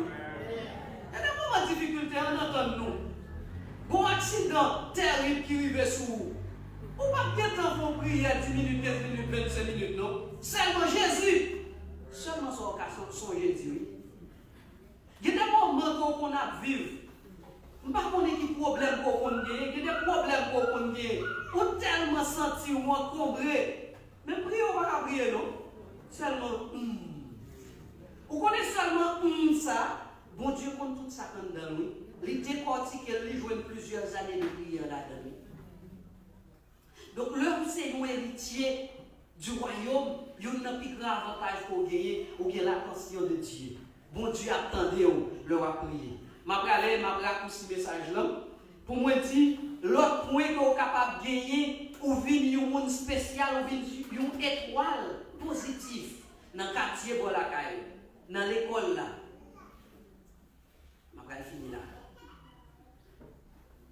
E nan moman difikilte, ann antann nou. Gon aksidan tèrib ki rive sou ou. Ou p ap gentan fè yon priyè dis minit, kenz minit, vennsenk minit, non. Sèlman Jezi. Sèlman sa w ka son-, sonje di, wi. Gen de moman ke w konn ap viv. M pa konnen ki pwoblèm ke w konn genyen. Gen de pwoblèm ke w konn genyen. Ou tèlman santi w ankonbre. Men priye, ou pa ka priye, non. Sèlman, hmm. Ou konnen sèlman, hmm, sa, Bondye konn tout sa k anndan l, wi. Li dekòtike l, li jwenn plizyè zane de priyè ladan l, wi. Donk, lè w se yon eritye du royaume, youn nan pi gran avantaj ke w genyen, ou gen l'attention de Dieu. Bondye ap tande w lè w ap priye. M ap prale, m ap rakousi mesaj lan pou mwen di lòt pwen ke w kapab genyen, ou vin yon moun espesyal, ou vin yon etwal pozitif nan katye bò lakay ou, nan lekòl la. M ap pral fini la.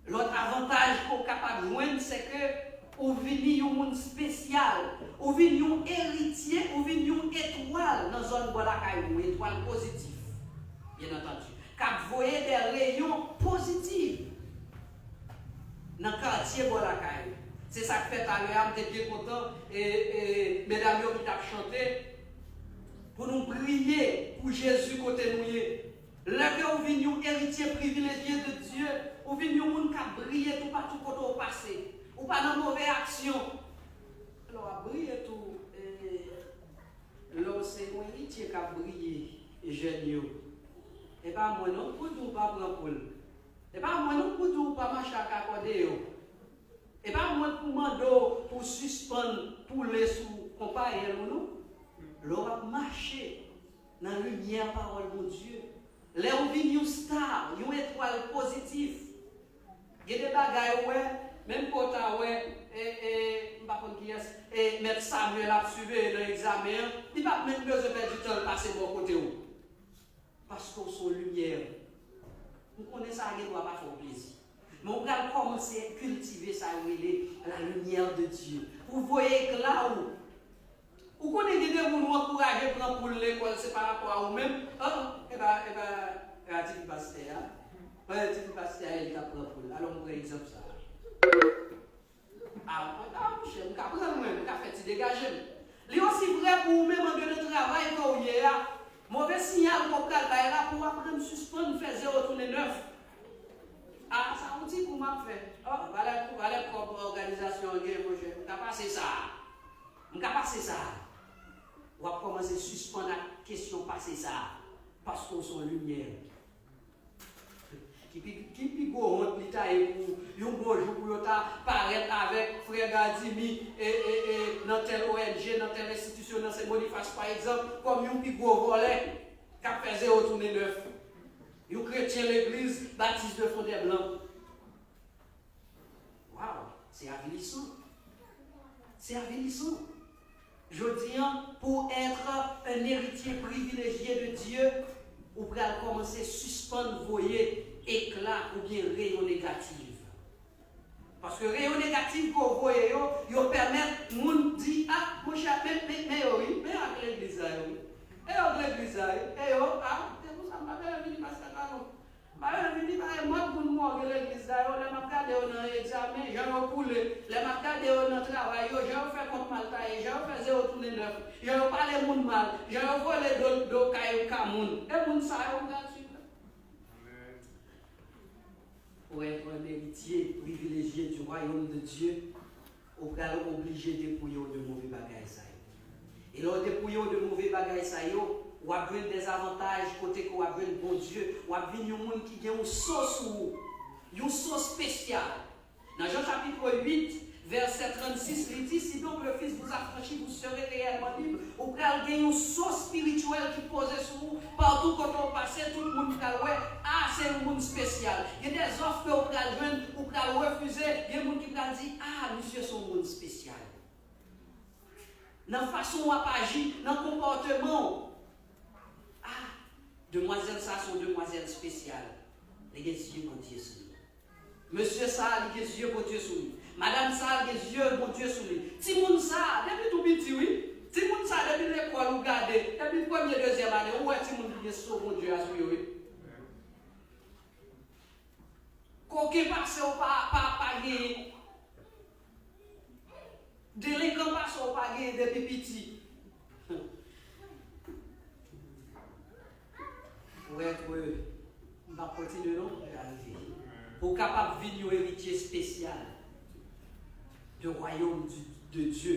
Lòt avantaj ke w kapab jwenn, se ke ou vini yon moun espesyal, ou vin yon eritye, ou vin yon etwal nan zòn bò lakay ou, etwal pozitif, byen antandi, k ap voye de reyon pozitif nan katye bò lakay ou. Se sa k fè talè a, m te byen kontan, e, e, medam yo ki t ap chante, pou nou priye pou Jezi kote nou ye. Lè ke ou vin yon eritye privilejye de Dye, ou vin yon moun k ap briye toupatou kote ou pase. Ou pa nan move aksyon. Alò, w ap briye tou, e, lè w se yon eritye k ap briye, jèn yo. E pa mwen non, m pou di w pa pran poul. E pa mwen non, m pou di w pa mache ak akòdeyon. E pa mwen k pou mande w pou w sispann poule sou konpayèl ou non. Lè w ap mache nan limyè pawòl Bondye, lè w vin yon star, yon etwal pozitif, gen de bagay ou wè, menm ke w ta wè, e, e, m pa konn kiyès, e, mèt Samuel ap siveye nan egzamen an, li p ap menm bezwen pèdi tan l pase bò kote w. Paske w se yon limyè. M konnen sa gen dwa pa fè w plezi. Men w pral kòmanse kiltive sa yo rele la lumière de Dieu. Pou voye ekla ou. Ou konnen gen de moun ou ankouraje pran poul lekòl, se pa rapò a ou menm. An, e pa, e pa, e pa tifi pastè a. An, tifi pastè a, e li k ap pran poul. Alò, m pran egzanp sa a. A, a, monchè, m ka pran l mwen, m ka fè ti degaje m. Li osi vrè pou ou menm andedan travay ke w ye a. Move siyal ke w pral bay la pou w aprann sispann fè zewo tounen nèf. A, sa yon ti kou m ap fè. O, valè, valè kòb òganizasyon an gen, monchè. M ka pase sa a. M ka pase sa a. W ap kòmanse sispann ak kesyon pase sa a. Paske w se yon limyè. Ki pi, ki pi gwo wont li ta ye pou yon bon jou pou yo ta parèt avèk frè Gadimi e, e, e, nan tèl O N G, nan tèl enstitisyon, nan Sen Bonifas, pa egzanp, kòm yon pi gwo vòlè k ap fè zewo tounen nèf? Yon kretyen legliz Batis de Fondèblan. Waw, se avilisan. Se avilisan. Jodi an, pou être un héritier privilégié de Dieu, ou pral kòmanse sispann voye ekla oubyen reyon negatif. Paske reyon negatif ke w voye yo, yo pèmèt moun di, a, monchè, men, men, men yo wi, men yo ak legliz la yo wi. E yo ak legliz la wi, e yo, a, se pou sa m pa bezwen vini pastè la non. M pa bezwen vini pale mòd moun mòge legliz la yo, lè m ap gade yo nan egzamen, jan yo koule, lè m ap gade yo nan travay yo, jan yo fè kont mal taye, jan yo fè zewo tounen nèf, jan yo pale moun mal, jan yo vole do, do kay ka moun. E moun sa yo m pral swiv la. Pour être un héritier privilégié du royaume de Dieu, ou pral oblije depouye w de move bagay sa yo. E lè w depouye w de move bagay sa yo, w ap jwenn dezavantaj kote ke w ap jwenn Bondye, w ap vin yon moun ki gen yon so sou ou, yon so espesyal. Nan Jan chapit uit, vèsè trannsis, li di, si donc le Fils vous affranchit, vous serez réellement libres. Ou pral gen yon so espirityèl ki poze sou ou. Patou kote w pase, tout moun pral wè, a, se yon moun espesyal. Gen de zòf ke w pral jwenn, ou pral refize, gen moun ki pral di, a, misye se yon moun espesyal. Nan fason w ap aji, nan konpòteman w. A, demwazèl sa se yon demwazèl espesyal. Li gen zye Bondye sou li. Mesye sa a, li gen zye Bondye sou li. Madanm sa a, li gen zye Bondye sou li. Timoun sa a, depi tou piti, wi. Timoun sa a, depi lekòl ou gade, depi premye, dezyèm ane, ou wè timoun ki gen so Bondye a sou yo, wi. Koken pase w pa, pa, pa genyen. Delenkan pase w pa genyen depi piti. Pou èt, m p ap kontinye non, m rive. Pou w kapab vin yon eritye espesyal de wayòm di, de Dye,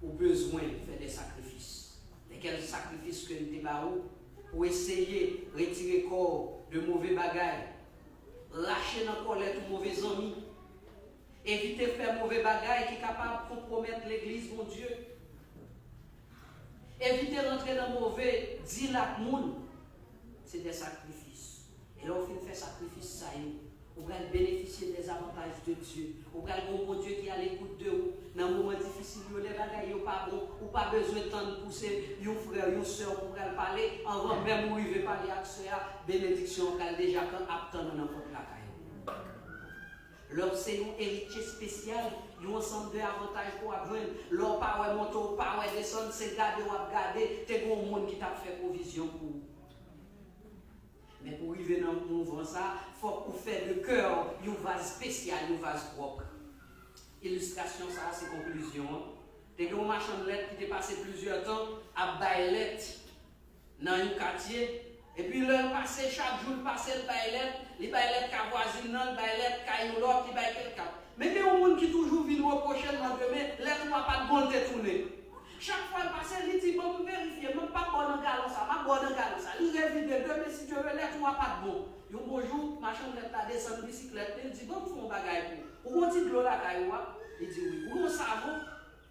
ou bezwen fè de sakrifis. Lèkèl sakrifis ke li te ba ou? Pou eseye retire kò w de move bagay, rache nan kòlèt ou move zanmi, evite fè move bagay ki kapab konpwomèt legliz Bondye. Evite rantre nan move dil ak moun. Se de sakrifis. E lè w fin fè sakrifis sa yo, ou pral benefisye de zavantaj de Dye. Ou pral gen yon Bondye ki alekout de ou nan moman difisil yo, lè bagay yo pa bon. Ou pa bezwen tann pou se yon frè, yon sè ou pral pale. Anvan menm ou rive pale ak sè a, benediksyon an pral deja ap tann ou nan pòt lakay ou. Lè w se yon eritye espesyal, yon ansanm de avantaj ke w ap jwenn. Lè w pa wè monte, w pa wè desann, se gade w ap gade. Te gen yon moun ki t ap fè pwovizyon pou ou. Men pou w rive nan mouvman sa, fòk ou fè de kè w yon vaz espesyal, yon vaz pwòp. Ilistrasyon sa a se konklizyon an. Te gen yon machann lèt ki te pase plizyè tan ap bay lèt nan yon katye. Epi lè l pase, chak jou l pase, l bay lèt, li bay lèt kay vwazin nan, li bay lèt kay yon lòt, li bay kèlkè. Men gen yon moun ki toujou vin repwoche l nan demen, lèt ou a pa t bon, l te tounen. Chak fwa l pase, li di, "Bon, m verifye, m ap ba w nan galon sa, m ap ba w nan galon sa." Li revide, "Demen, si Dye vle, lèt ou a pa t bon." Yon bon jou, machann lèt la desann bisiklèt li, li di, "Ban m fè yon bagay pou ou. Ou gen yon ti dlo lakay ou a?" Li di, "Wi." "Ou gen yon savon?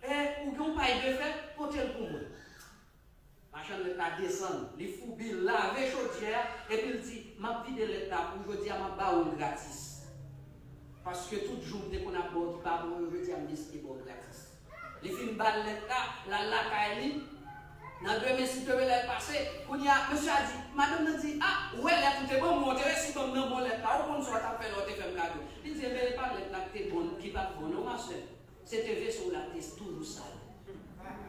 E ou gen yon pay de fè? Pote l pou mwen." Machann lèt la desann, li foubi, l lave chodyè a, epi l di, "M ap vide lèt la pou ou jodi a, m ap ba ou l gratis. Paske tout jou m te konn ap ba w ki pa bon yo, jodi a m deside ba w gratis." Li fin ba l lèt la, l al lakay li. Nan demen, si Dye vle, lè l pase, kounye a, mesye a di, madanm nan di, "A, ou wè lèt ou te ban mwen, ou te resi ban m nan bon lèt la, ou konn sa w t ap fè lè w te fè m kado." Li di, "Ebyen, e pa lèt la ki te bon, ki pa t bon non, ma sè. Se te veso w la ki te toujou sal."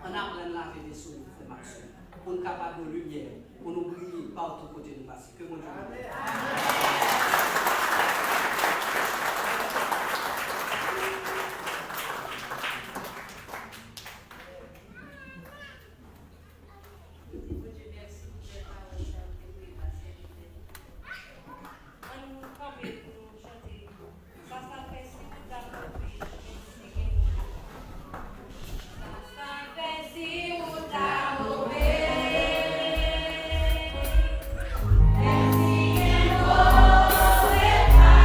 Ann aprann lave veso nou, frè m ak sè m, pou n kapab yon limyè, pou nou briye patou kote nou pase. Ke Bondye beni nou. Bondye, mèsi pou bèl pawòl sa ou te voye ba sèvitè ou. Ann kanpe pou nou chante. Sa sa fè si ou ta mouri, si gen mouri. Sa sa fè si ou ta mouri, si gen mouri pa.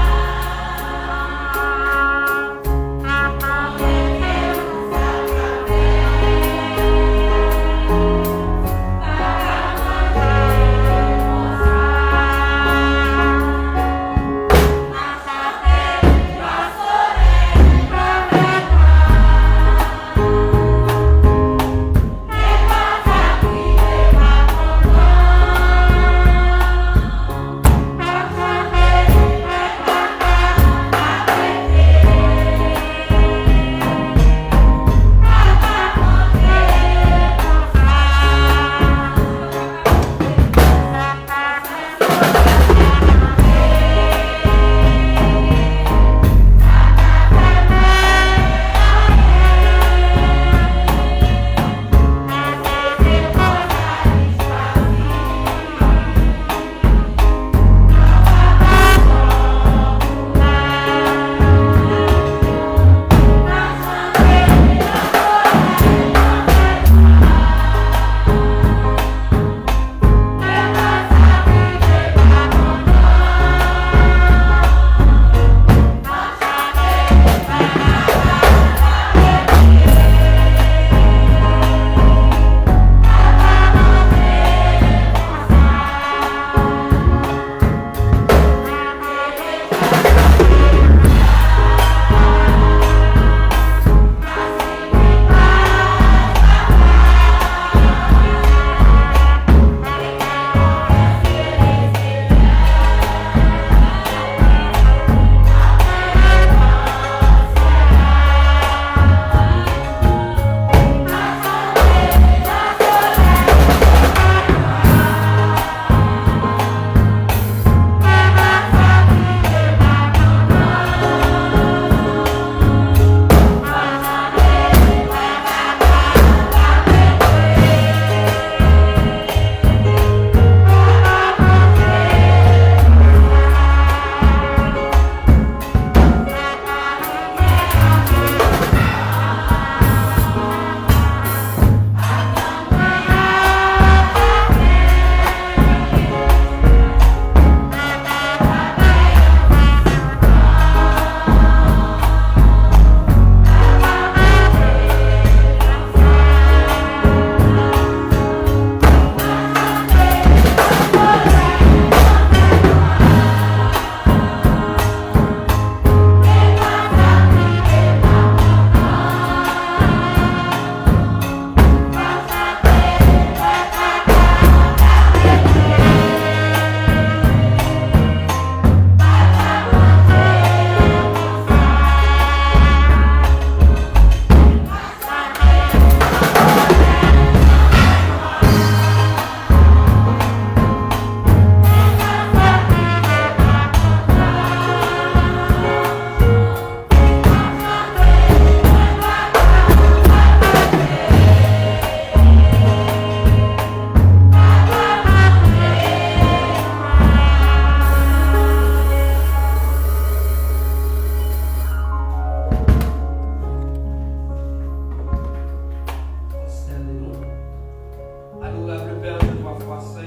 Adorable Père, Dieu trois fois saint,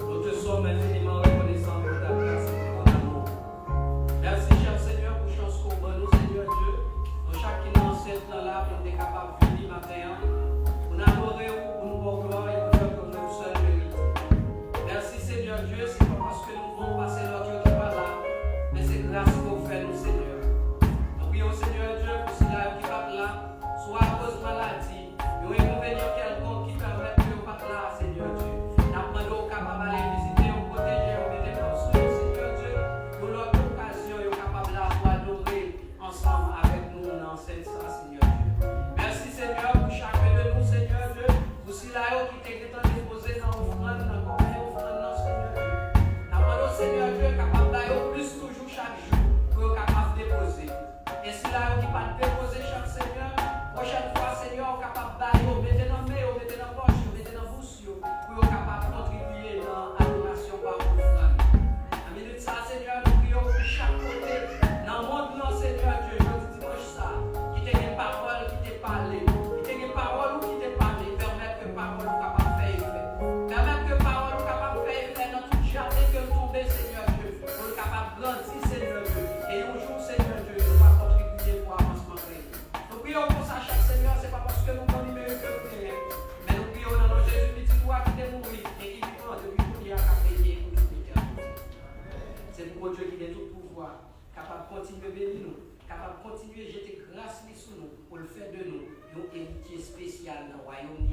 nous te sommes infiniment reconnaissants pour ta grâce et pour ton amour. Mèsi, chè Senyè, pou chans ke w ban nou, Senyè Dye. Nou chak ki nan ansent lan la, pou n te kapab vini maten an, pou n adore w, pou n ba w glwa e pou n fè w konnen ou sèl merite. Mèsi, Senyè Dye, se pa paske nou bon pase lòt yo ki pa la, men se gras ke w fè nou, Senyè. Nou priye w, Senyè Dye, pou sila yo ki pa t la, swa akoz maladi, yon enkonvenyan kèlkonk ki pèmèt ke yo pa t la, Senyè Dye. N ap mande w kapab ale vizite yo, pwoteje yo, mete men w sou yo, Senyè Dye. Yon lòt okazyon, yo kapab la pou adore ansanm avèk nou nan ansent sa, Senyè Dye. Mèsi, Senyè, pou Senyè Dye, kapab ba yo plis toujou chak jou, pou yo kapab depoze. E sila yo ki pa t depoze chak, Senyè, pwochèn fwa, Senyè, ou kapab ba yo, mete nan men yo, mete nan pòch yo, mete nan bous yo, pou yo kapab kontribye nan adorasyon pa ofrann. Nan minit sa, Senyè, nou priye w pou chak kote nan mond lan, Senyè Dye, jodi dimanch sa, ki te gen pawòl ki te pale, ki te gen pawòl ou ki te pale, pèmèt ke pawòl ou kapab fè efè. Pèmèt ke pawòl ou kapab fè efè nan tout jaden ke l tonbe, Senyè Dye, pou l kapab grandi, Senyè Dye. E yon jou, Senyè Dye, nou va kontribye pou avansman peyi. Nou priye w konsa chak, Senyè, se pa paske nou bon nimewo ke nou genyen, men nou priye w nan non Jezi, Pitit ou a ki te mouri e ki vivan depi kounye a, k ap rete pou tout letènite. Se pou Bondye ki gen tout pouvwa kapab kontinye beni nou, kapab kontinye jete gras li sou nou, pou l fè de nou yon eritye espesyal nan wayòm